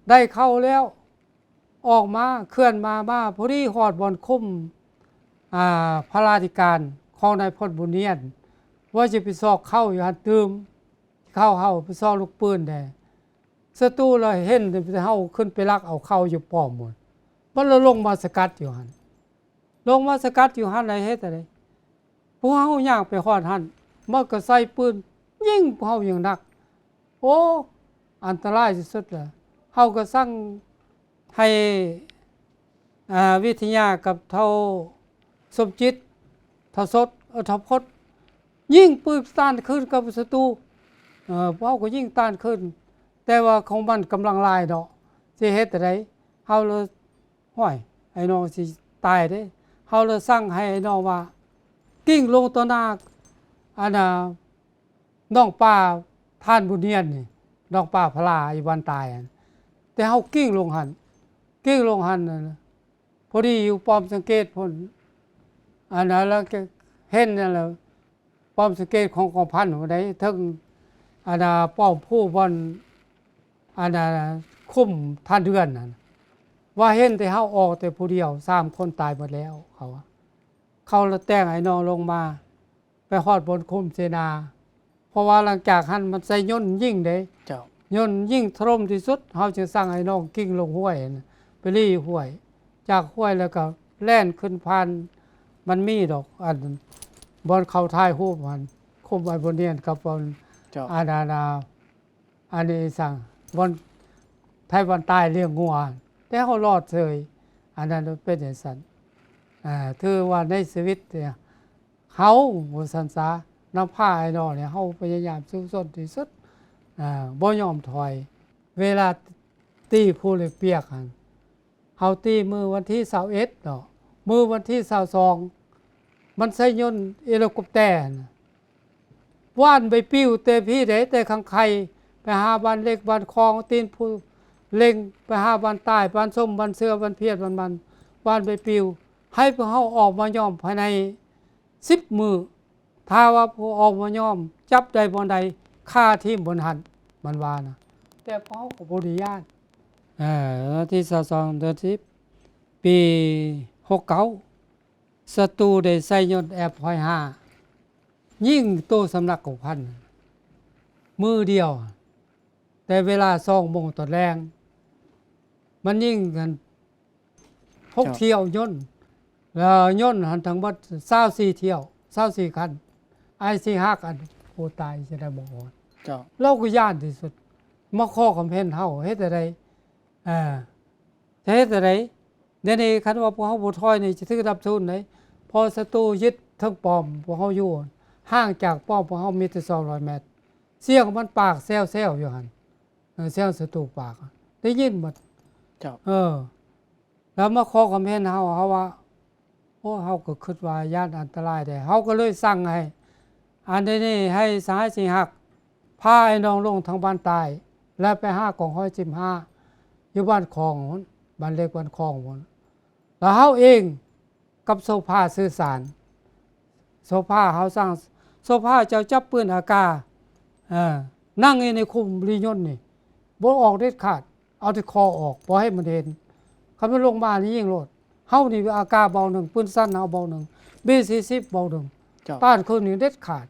ໄດ້ເຂົ້າແລ້ວ ອອກມາ ເຄື່ອນມາ ມາພໍດີຮອດບ່ອນຄຸ້ມ ອ່າ ພະລາທິການຂອງນາຍພົນບຸນນຽນ ວ່າຊິໄປຊອກເຂົ້າຢູ່ຫັ້ນຕື່ມ ເຂົ້າເຮົາໄປຊອກລູກປືນແດ່ ສັດຕູລະເຫັນແຕ່ເຮົາຂຶ້ນໄປລັກເອົາເຂົ້າຢູ່ປ້ອມພຸ້ນ ມັນລະລົງມາສະກັດຢູ່ຫັ້ນ ລົງມາສະກັດຢູ່ຫັ້ນ ແລ້ວເຮັດຈັ່ງໃດ? ພວກເຮົາຍ່າງໄປຮອດຫັ້ນ ມັນກໍໃສ່ປືນຍິງພວກເຮົາຢ່າງໜັກ ໂອ້ ອັນຕະລາຍທີ່ສຸດລະ ເຮົາກໍສັ່ງໃຫ້ ອ່າ ວິທະຍາກັບທ້າວສົມຈິດ ທ້າວສົດ ເອີ ທ້າວພົດ ຍິງປືນຕ້ານຄືນກັບສັດຕູ ເອີ ພວກເຮົາກໍຍິງຕ້ານຄືນ ແຕ່ວ່າຂອງມັນກຳລັງຫຼາຍເນາະ ຊິເຮັດຈັ່ງໃດ? ເຮົາລະ ຫ້ວຍ ໄອ້ນ້ອງຊິຕາຍເດ້ ເຮົາເລີຍສັ່ງໃຫ້ໄອ້ນ້ອງວ່າ ກິ້ງລົງຕໍ່ໜ້າ ອັນນ່າ ໜອງປາທ່ານບຸນນຽນນີ້ ໜອງປາພະລາອີ່ວັນຕາຍຫັ້ນ ແຕ່ເຮົາກິ້ງລົງຫັ້ນ ກິ້ງລົງຫັ້ນ ພໍດີຢູ່ປ້ອມສັງເກດພຸ້ນ ອັນນັ້ນລະເຫັນນັ້ນລະ ປ້ອມສັງເກດຂອງກອງພັນພຸ້ນໃດ ເທິງ ອັນນ່າ ປ້ອມພູບ່ອນ ອັນນ່າ ຄຸ້ມທ່ານເດືອນຫັ້ນ ວ່າເຫັນແຕ່ເຮົາອອກແຕ່ຜູ້ດຽວ ສາມຄົນຕາຍໝົດແລ້ວ ເຂົາວ່າ ເຂົາລະແຕ່ງໃຫ້ນ້ອງລົງມາ ໄປຮອດບ່ອນຄຸ້ມເສນາ ເພາະວ່າຫຼັງຈາກຫັ້ນມັນໃຊ້ຍົນຍິງເດ້ ເຈົ້າ ຍົນຍິງຖະຫຼົ່ມທີ່ສຸດ ເຮົາຈຶ່ງສັ່ງໃຫ້ນ້ອງກິ້ງລົງຫ້ວຍ ໄປລີ້ຫ້ວຍ ຈາກຫ້ວຍແລ້ວກໍແລ່ນຂຶ້ນຜ່ານ ມັນມີດອກ ອັນ ບ່ອນເຂົາຖ່າຍຮູບຫັ້ນ ຄຸ້ມໄອ້ບຸນນຽນກັບບ່ອນ ເຈົ້າ ອັນ ອັນ ອັນນີ້ສັງ ບ່ອນໄທບ້ານໃຕ້ລ້ຽງງົວ ແຕ່ເຮົາລອດເຊີຍ ອັນນັ້ນເປັນຈັ່ງຊັ້ນ ອ່າ ຖືວ່າໃນຊີວິດເນຍ ເຮົາ ວ່າຊັ້ນຊະ ນຳພາອ້າຍນ້ອງນີ້ ເຮົາພະຍາຍາມສູ້ຊົນທີ່ສຸດ ອ່າ ບໍ່ຍອມຖອຍ ເວລາຕີພູເຫຼັກປຽກຫັ້ນ ເຮົາຕີມື້ວັນທີຊາວເອັດເນາະ ມື້ວັນທີຊາວສອງ ມັນໃຊ້ຍົນເອລິຄອບແຕຫັ້ນນະ ຫວ່ານໃບປິວແຕ່ພີ້ເດ້ ແຕ່ຄັງໄຄ ໄປຫາບ້ານເຫຼັກ ບ້ານຄອງ ຕີນພູເຫຼັງ ໄປຫາບ້ານໃຕ້ ບ້ານຊົມ ບ້ານເສືອ ບ້ານພຽດ ບ້ານມັນ ຫວ່ານໃບປິວ ໃຫ້ພວກເຮົາອອກມາຍອມພາຍໃນ ສິບມື້ ຖ້າວ່າພວກອອກມາຍອມ ຈັບໄດ້ບ່ອນໃດ ຂ້າຖິ້ມບ່ອນຫັ້ນ ມັນວ່ານະ ແຕ່ພວກເຮົາກໍບໍ່ໄດ້ຢ້ານ ເອີ ວັນທີຊາວສອງ ເດືອນສິບ ປີຫົກເກົ້າ ສັດຕູໄດ້ໃຊ້ຍົນແອັບຮ້ອຍຫ້າ ຍິງໂຕສຳນັກກອງພັນ ມື້ດຽວ ແຕ່ເວລາສອງໂມງຕອນແລງ ມັນຍິງກັນຫົກ ເຈົ້າ ຖ້ຽວຍົນ ແລ້ວຍົນຫັ້ນທັງໝົດຊາວສີ່ຖ້ຽວ ຊາວສີ່ຄັນ ອ້າຍຊິຫັກອັນ ໂອ້ ຕາຍ ຊິໄດ້ບໍ່ຮອດ ເຈົ້າ ລາວກໍຢ້ານທີ່ສຸດ ມາຂໍຄຳເຫັນເຮົາ ເຮັດຈັ່ງໃດ ເອີ ຈະເຮັດຈັ່ງໃດ? ດຽວນີ້ຄັນວ່າພວກເຮົາບໍ່ຖອຍນີ້ ຈະຖືກດັບສູນເດ້ ເພາະສັດຕູຍຶດເທິງປ້ອມພວກເຮົາຢູ່ ຫ່າງຈາກປ້ອມພວກເຮົາມີແຕ່ສອງຮ້ອຍແມັດ ສຽງມັນປາກແຊວໆຢູ່ຫັ້ນ ເອີ ສຽງສັດຕູປາກ ໄດ້ຍິນໝົດ ເຈົ້າ ເອີ ແລ້ວມາຂໍຄຳເຫັນເຮົາ ເຮົາວ່າ ໂອ້ ເຮົາກໍຄິດວ່າຢ້ານອັນຕະລາຍເດ້ ເຮົາກໍເລີຍສັ່ງໃຫ້ ອັນນີ້ໃຫ້ສະຫາຍສິງຫັກ ພາອ້າຍນ້ອງລົງທາງບ້ານໃຕ້ ແລ້ວໄປຫາກອງຮ້ອຍສິບຫ້າ ຢູ່ບ້ານຂອງພຸ້ນ ບ້ານເລັກບ້ານຂອງພຸ້ນ ແລ້ວເຮົາເອງກັບໂຊພາສື່ສານ ໂຊພາ ເຮົາສັ່ງ ໂຊພາ ເຈົ້າຈັບປືນອາກາ ເອີ ນັ່ງຢູ່ໃນຄຸ້ມລີຍົນນີ້ ບໍ່ອອກເດັດຂາດ ເອົາແຕ່ຄໍອອກ ບໍ່ໃຫ້ມັນເຫັນ ຄັນມັນລົງມານີ້ຍິງໂລດ ເຮົານີ້ອາກາເບົາໜຶ່ງ ປືນສັ້ນເຮົາເບົາໜຶ່ງ ບີສີ່ສິບເບົາໜຶ່ງ ເຈົ້າ ຕ້ານຄືນນີ້ເດັດຂາດ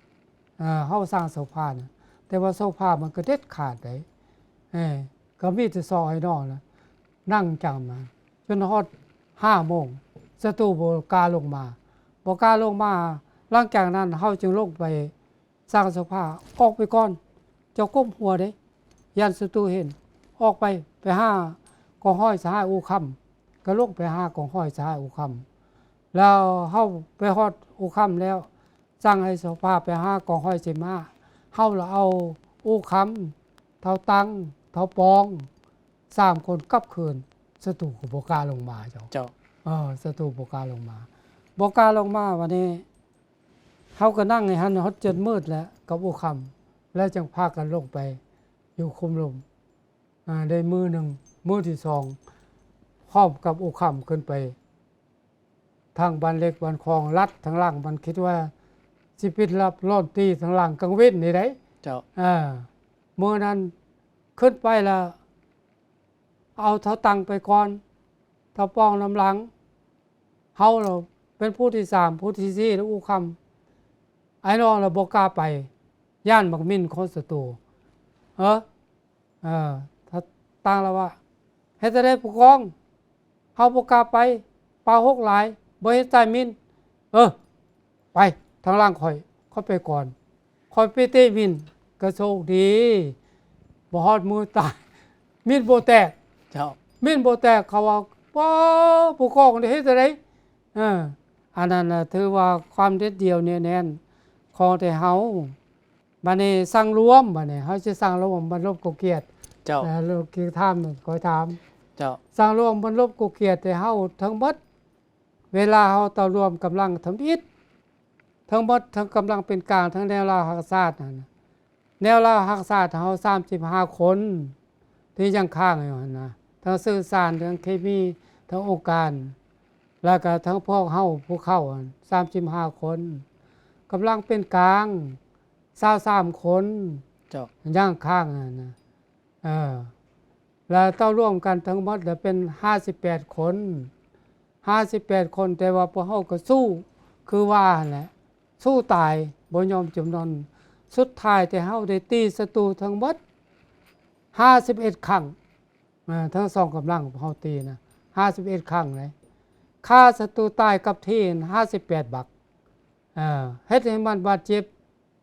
ເອີ ເຮົາສ້າງໂຊພານະ ແຕ່ວ່າໂຊພາມັນກໍເດັດຂາດໄດ໋ ເອີ ກໍມີແຕ່ຊອກອ້າຍນ້ອງນະ ນັ່ງຈັ່ງມາ ຈົນຮອດຫ້າໂມງ ສັດຕູບໍ່ກ້າລົງມາ ບໍ່ກ້າລົງມາ ຫຼັງຈາກນັ້ນເຮົາຈຶ່ງລົງໄປ ສັ່ງໂຊພາ ອອກໄປກ່ອນ ເຈົ້າກົ້ມຫົວເດ້ ຢ້ານສັດຕູເຫັນ ອອກໄປ ໄປຫາກອງຮ້ອຍສະຫາຍອູຄຳ ກໍລົງໄປຫາກອງຮ້ອຍສະຫາຍອູຄຳ ແລ້ວເຮົາໄປຮອດອູຄຳແລ້ວ ສັ່ງໃຫ້ສະພາໄປຫາກອງຮ້ອຍສິບຫ້າ ເຮົາລະເອົາອູຄຳ ທ້າວຕັງ ທ້າວປອງ ສາມຄົນກັບຄືນ. ສັດຕູກໍບໍ່ກ້າລົງມາເຈົ້າ. ເຈົ້າ. ເອີ ສັດຕູບໍ່ກ້າລົງມາ ບໍ່ກ້າລົງມາ. ບັດນີ້ເຮົາກໍນັ່ງໃນຫັ້ນຮອດຈົນມືດແລ້ວກັບອູຄຳ ແລ້ວຈຶ່ງພາກັນລົງໄປຢູ່ຄຸ້ມລຸ່ມ. ອາ ໄດ້ມື້ໜຶ່ງ ມື້ທີສອງ ພ້ອມກັບອູຄຳຂຶ້ນໄປ ທາງບ້ານເຫຼັກບ້ານຄອງລັດທາງຫຼັງ ມັນຄິດວ່າຊິປິດລັບລ້ອນຕີທາງຫຼັງກາງເວັນນີ້ໄດ໋. ເຈົ້າ. ເອີ ມື້ນັ້ນຂຶ້ນໄປລະ ເອົາທ້າວຕັງໄປກ່ອນ ທ້າວປອງນຳຫຼັງ ເຮົາລະເປັນຜູ້ທີສາມ ຜູ້ທີສີ່ລະອູຄຳ. ອ້າຍນ້ອງລະບໍ່ກ້າໄປ ຢ້ານບັກມິນຂອງສັດຕູ. ເອີ ເອີ ຕາງລະວ່າ ເຮັດຈັ່ງໃດຜູ້ກອງ? ເຮົາບໍ່ກ້າໄປ ປາຫົກຫຼາຍ ບໍ່ເຫັນໃຈມິນ. ເອີ ໄປທາງຫຼັງຂ້ອຍ ຂ້ອຍໄປກ່ອນ ຂ້ອຍໄປເຕະມິນ. ກະໂຊກດີ ບໍ່ຮອດມື້ຕາຍ ມິນບໍ່ແຕກ. ເຈົ້າ. ມິນບໍ່ແຕກ ເຂົາວ່າ ປ້າ ຜູ້ກອງໄດ້ເຮັດຈັ່ງໃດ? ເອີ ອັນນັ້ນນະ ຖືວ່າຄວາມເດັດດ່ຽວແໜ້ນແໜ້ນຂອງແຕ່ເຮົາ. ບາດນີ້ສັງລວມ ບາດນີ້ເຮົາຊິສັງລວມບັນລົບກົງກຽດ. ເຈົ້າ. ແລ້ວເລື່ອງທີ່ຖາມນັ້ນຂ້ອຍຖາມ. ເຈົ້າ. ສັງລວມບັນລົບກົງກຽດແຕ່ເຮົາທັງໝົດ ເວລາເຮົາເຕົ້າລວມກຳລັງທຳອິດ ທັງໝົດ ທັງກຳລັງເປັນກາງ ທັງແນວລາວຮັກຊາດນັ້ນ ແນວລາວຮັກຊາດເຮົາສາມສິບຫ້າຄົນ ທີ່ຍັງຄ້າງຢູ່ຫັ້ນນະ ທັງສື່ສານ ທັງເຄມີ ທັງອົງການ ແລ້ວກະທັງພວກເຮົາ ພວກເຂົາຫັ້ນ ສາມສິບຫ້າຄົນ ກຳລັງເປັນກາງ ຊາວສາມຄົນ. ເຈົ້າ. ຍັງຄ້າງຫັ້ນນະ ເອີ ແລ້ວເຕົ້າລວມກັນທັງໝົດລະເປັນຫ້າສິບແປດຄົນ ຫ້າສິບແປດຄົນ ແຕ່ວ່າພວກເຮົາກໍສູ້ ຄືວ່າຫັ້ນແຫຼະ ສູ້ຕາຍ ບໍ່ຍອມຈຳນົນ. ສຸດທ້າຍແຕ່ເຮົາໄດ້ຕີສັດຕູທັງໝົດຫ້າສິບເອັດຄັ້ງ. ເອີ ທັງສອງກຳລັງເຮົາຕີນະ ຫ້າສິບເອັດຄັ້ງເລີຍ ຂ້າສັດຕູຕາຍກັບທີ່ຫ້າສິບແປດບັກ. ເອີ ເຮັດໃຫ້ມັນບາດເຈັບ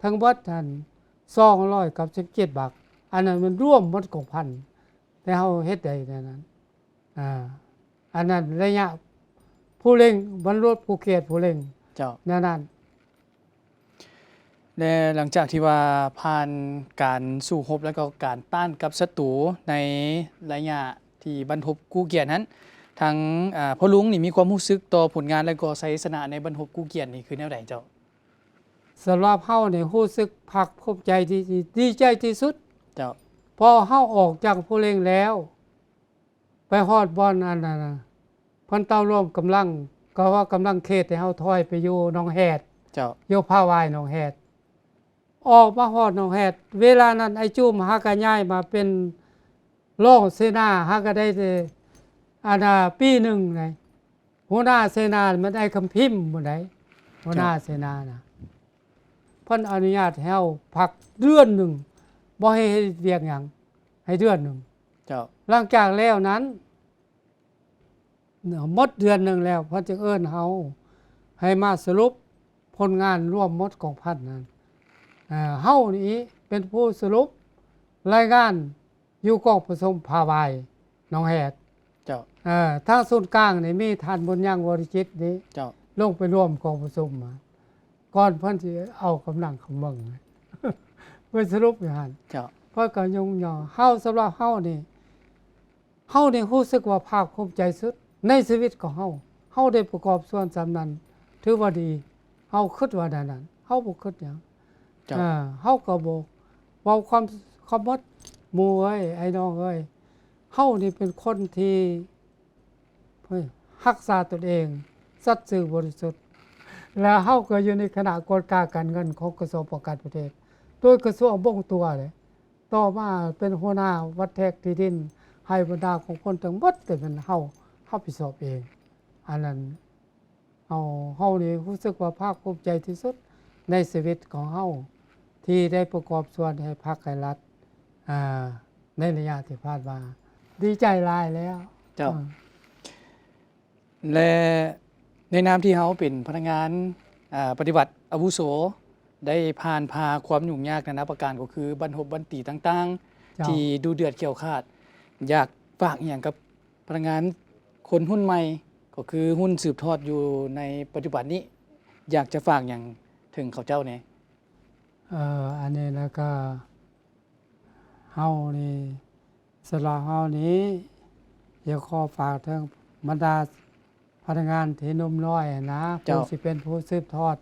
ທັງເບິດຫັ້ນສອງຮ້ອຍກັບສິບເຈັດບັກ. ອັນນັ້ນມັນລວມໝົດກອງພັນ ແຕ່ເຮົາເຮັດໄດ້ແນວນັ້ນ. ອາ ອັນນັ້ນໄລຍະຜູ້ເລັ່ງ ບັນລົບກຸກຽດຜູ້ເລັ່ງ. ເຈົ້າ. ແນວນັ້ນ. ແລະ ຫຼັງຈາກທີ່ວ່າຜ່ານການສູ້ຮົບ ແລ້ວກໍການຕ້ານກັບສັດຕູໃນໄລຍະທີ່ບັນທົບກູ້ກຽນຫັ້ນ ທາງ ອາ ພໍ່ລຸງນີ້ມີຄວາມຮູ້ສຶກຕໍ່ຜົນງານ ແລະ ກໍໄຊຊະນະໃນບັນທົບກູ້ກຽນນີ້ຄືແນວໃດເຈົ້າ? ສຳລັບເຮົານີ້ຮູ້ສຶກພາກພູມໃຈທີ່ ທີ່ ດີໃຈທີ່ສຸດ. ເຈົ້າ. ເພາະເຮົາອອກຈາກຜູ້ເລັ່ງແລ້ວ ໄປຮອດບ່ອນອັນນັ້ນນະ ເພິ່ນເຕົ້າລວມກຳລັງ ກໍວ່າກຳລັງເຂດໃຫ້ເຮົາຖອຍໄປຢູ່ໜອງແຮດ. ເຈົ້າ. ຢູ່ຜາຫວາຍໜອງແຮດ ອອກມາຮອດໜອງແຮດ ເວລານັ້ນໄອ້ຈູມຫາກະຍ້າຍມາເປັນຮອງເສນາ ຫາກະໄດ້ແຕ່ ອັນນາ ປີໜຶ່ງໃດ ຫົວໜ້າເສນາແມ່ນໄອ້ຄຳພິມພຸ້ນໃດ ຫົວໜ້າເສນານະ ເພິ່ນອະນຸຍາດໃຫ້ເຮົາພັກເດືອນໜຶ່ງ ບໍ່ໃຫ້ເຮັດວຽກຫຍັງ ໃຫ້ເດືອນໜຶ່ງ. ເຈົ້າ. ຫຼັງຈາກແລ້ວນັ້ນ ໝົດເດືອນໜຶ່ງແລ້ວ ເພິ່ນຈຶ່ງເອີ້ນເຮົາໃຫ້ມາສະຫຼຸບຜົນງານລວມໝົດກອງພັນນັ້ນ. ເຮົານີ້ເປັນຜູ້ສະຫຼຸບລາຍງານ ຢູ່ກອງປະຊຸມຜາຫວາຍໜອງແຮດ. ເຈົ້າ. ເອີ ທາງສູນກາງນີ້ມີທ່ານບຸນຍັງ ວໍລິຈິດນີ້. ເຈົ້າ. ລົງໄປລວມກອງປະຊຸມມາ ກ່ອນເພິ່ນຊິເອົາກຳລັງເຂົ້າເມືອງ ໄປສະຫຼຸບຢູ່ຫັ້ນ. ເຈົ້າ. ເພິ່ນກໍຍຸ່ງຍໍ ເຮົາ ສຳລັບເຮົານີ້ ເຮົານີ້ຮູ້ສຶກວ່າພາກພູມໃຈສຸດໃນຊີວິດຂອງເຮົາ ເຮົາໄດ້ປະກອບສ່ວນສ່ຳນັ້ນ ຖືວ່າດີ ເຮົາຄິດວ່າແນວນັ້ນ ເຮົາບໍ່ຄິດຫຍັງ. ເຈົ້າ. ເຮົາກໍບໍ່ເວົ້າຄວາມ ຄວາມໝົດ ໝູ່ເອີຍ ອ້າຍນ້ອງເອີຍ ເຮົານີ້ເປັນຄົນທີ່ ເອີຍ ຮັກສາຕົນເອງ ສັດຊື່ບໍລິສຸດ ແລ້ວເຮົາກໍຢູ່ໃນຄະນະກວດກາການເງິນຂອງກະຊວງປ້ອງກັນປະເທດ ໂດຍກະຊວງບົ່ງຕົວເດ້ ຕໍ່ມາເປັນຫົວໜ້າວັດແທກທີ່ດິນ ໃຫ້ບັນດາຂອງເພິ່ນທັງໝົດ ແຕ່ແມ່ນເຮົາຮັບຜິດຊອບເອງ. ອັນນັ້ນ ເຮົາ ເຮົານີ້ຮູ້ສຶກວ່າພາກພູມໃຈທີ່ສຸດໃນຊີວິດຂອງເຮົາ ທີ່ໄດ້ປະກອບສ່ວນໃຫ້ພັກໃຫ້ລັດ ອາ ໃນໄລຍະທີ່ຜ່ານມາ ດີໃຈຫຼາຍແລ້ວ. ເຈົ້າ. ອາ. ແລະ ໃນນາມທີ່ເຮົາເປັນພະນັກງານ ອາ ປະຕິບັດອາວຸໂສ ໄດ້ຜ່ານຜ່າຄວາມຫຍຸ້ງຍາກນານາປະການ ກໍຄືບັນທົບບັນຕີຕ່າງໆ ເຈົ້າ ທີ່ດຸເດືອດຂ້ຽວຂາດ ຢາກຝາກອີ່ຫຍັງກັບພະນັກງານຄົນຮຸ່ນໃໝ່ ກໍຄືຮຸ່ນສືບທອດຢູ່ໃນປັດຈຸບັນນີ້ ຢາກຈະຝາກຫຍັງເຖິງເຂົາເຈົ້າແດ່? ເອີ ອັນນີ້ລະກະ ເຮົານີ້ ສຳລັບເຮົານີ້ ຢາກຂໍຝາກເຖິງບັນດາພະນັກງານທີ່ໜຸ່ມນ້ອຍຫັ້ນນະ ເຈົ້າ ຜູ້ຊິເປັນຜູ້ສືບທອດ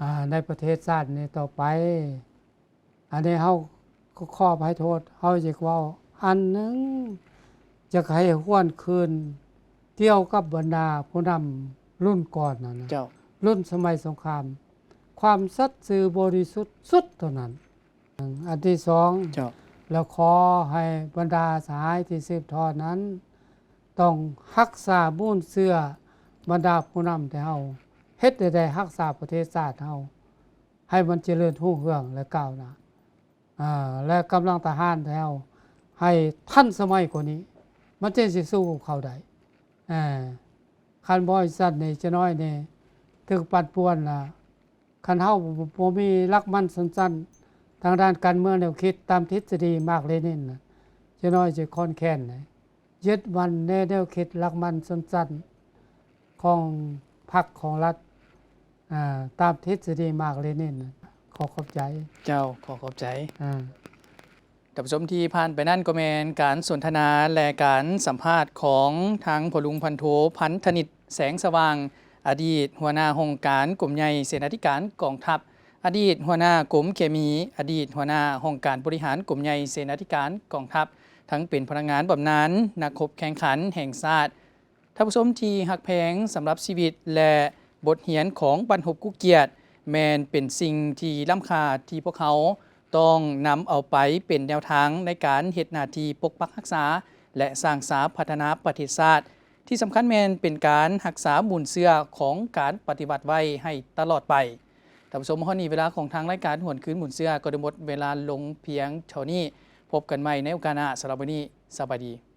ອາ ໃນປະເທດຊາດນີ້ຕໍ່ໄປ. ອັນນີ້ເຮົາກໍຂໍອະໄພໂທດ ເຮົາຢາກເວົ້າອັນໜຶ່ງ ຢາກໃຫ້ຫວນຄືນກ່ຽວກັບບັນດາຜູ້ນຳລຸ້ນກ່ອນນັ້ນນະ ເຈົ້າ ລຸ້ນສະໄໝສົງຄາມ ຄວາມສັດຊື່ບໍລິສຸດສຸດເທົ່ານັ້ນ. ອັນທີສອງ ເຈົ້າ ແລ້ວຂໍໃຫ້ບັນດາສະຫາຍທີ່ສືບທອດນັ້ນ ຕ້ອງຮັກສາມູນເຊື້ອບັນດາຜູ້ນຳທີ່ເຮົາ ເຮັດໃດໃດຮັກສາປະເທດຊາດເຮົາ ໃຫ້ມັນຈະເລີນຮຸ່ງເຮືອງ ແລະ ກ້າວໜ້າ ອາ ແລະ ກຳລັງທະຫານແຖວໃຫ້ທັນສະໄໝກວ່ານີ້ ມັນຈຶ່ງຊິສູ້ກັບເຂົາໄດ້. ອາ ຄັນບໍ່ຈັ່ງຊັ້ນນີ້ ຈະນ້ອຍນີ້ຖືກປັ່ນປ່ວນລະ ຄັນເຮົາບໍ່ມີຫຼັກໝັ້ນຊົນຊັ້ນທາງດ້ານການເມືອງແນວຄິດຕາມທິດສະດີມາກເລນິນນະ ຈະນ້ອຍຈະຄອນແຄນ ຍຶດໝັ້ນໃນແນວຄິດຫຼັກໝັ້ນຊົນຊັ້ນຂອງພັກຂອງລັດ ອາ ຕາມທິດສະດີມາກເລນິນ. ຂໍຂອບໃຈ. ເຈົ້າ ຂໍຂອບໃຈ. ອາ ທ່ານຜູ້ຊົມທີ່ຜ່ານໄປນັ້ນກໍແມ່ນການສົນທະນາ ແລະ ການສຳພາດຂອງທາງພໍ່ລຸງພັນໂທ ພັນທະນິດ ແສງສະຫວ່າງ ອະດີດຫົວໜ້າຫ້ອງການກົມໃຫຍ່ເສນາທິການກອງທັບ, ອະດີດຫົວໜ້າກົມເຄມີ, ອະດີດຫົວໜ້າຫ້ອງການບໍລິຫານກົມໃຫຍ່ເສນາທິການກອງທັບ, ທັງເປັນພະນັກງານບຳນານ, ນັກຮົບແຂ່ງຂັນແຫ່ງຊາດ. ທ່ານຜູ້ຊົມທີ່ຮັກແພງ, ສຳລັບຊີວິດ ແລະ ບົດຮຽນຂອງບັນຮົບກູ້ກຽດ ແມ່ນເປັນສິ່ງທີ່ລ້ຳຄ່າທີ່ພວກເຮົາຕ້ອງນຳເອົາໄປເປັນແນວທາງໃນການເຮັດໜ້າທີ່ປົກປັກຮັກສາ ແລະ ສ້າງສາພັດທະນາປະເທດຊາດ. ທີ່ສຳຄັນແມ່ນເປັນການຮັກສາມູນເຊື້ອຂອງການປະຕິວັດໄວ້ໃຫ້ຕະຫຼອດໄປ. ທ່ານຜູ້ຊົມ, ຮອດນີ້ເວລາຂອງທາງລາຍການຫວນຄືນມູນເຊື້ອກໍໄດ້ໝົດເວລາລົງພຽງເທົ່ານີ້. ພົບກັນໃໝ່ໃນໂອກາດໜ້າ. ສຳລັບມື້ນີ້ ສະບາຍດີ.